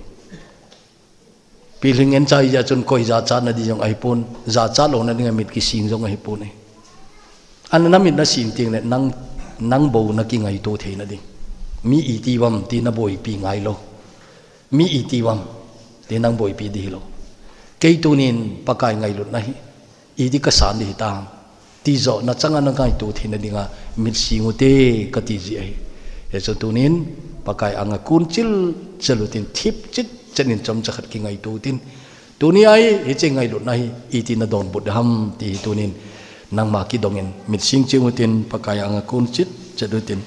Pilhing en chai ja chun koi ja cha na di jong ahi pon, ja cha lo na ding a mit kising jong ahi pon e. An na mit na sin ting le nang, nang bo na kingaito thei na ding. Mi iti vam ti na boipi ngai lo. Mi iti vam ti nang boipi di lo. Kei tunin Pakai ngailut na hi. Iti ka san di hi ta. Ti jo na changa na ngaito thei na dinga mit sing u te ka ti ji ahi. He chu tunin Pakai anga kun chil chel u tin thip chit chel in chom cha khat kingaito tin. Tuni ai hi che ngailut na hi iti na don but ham ti hi tunin nangma kidongin mit sing ching u tin Pakai anga kun chit chel u tin.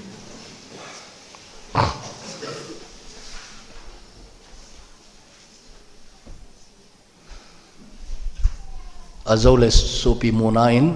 Ajo le supi muna in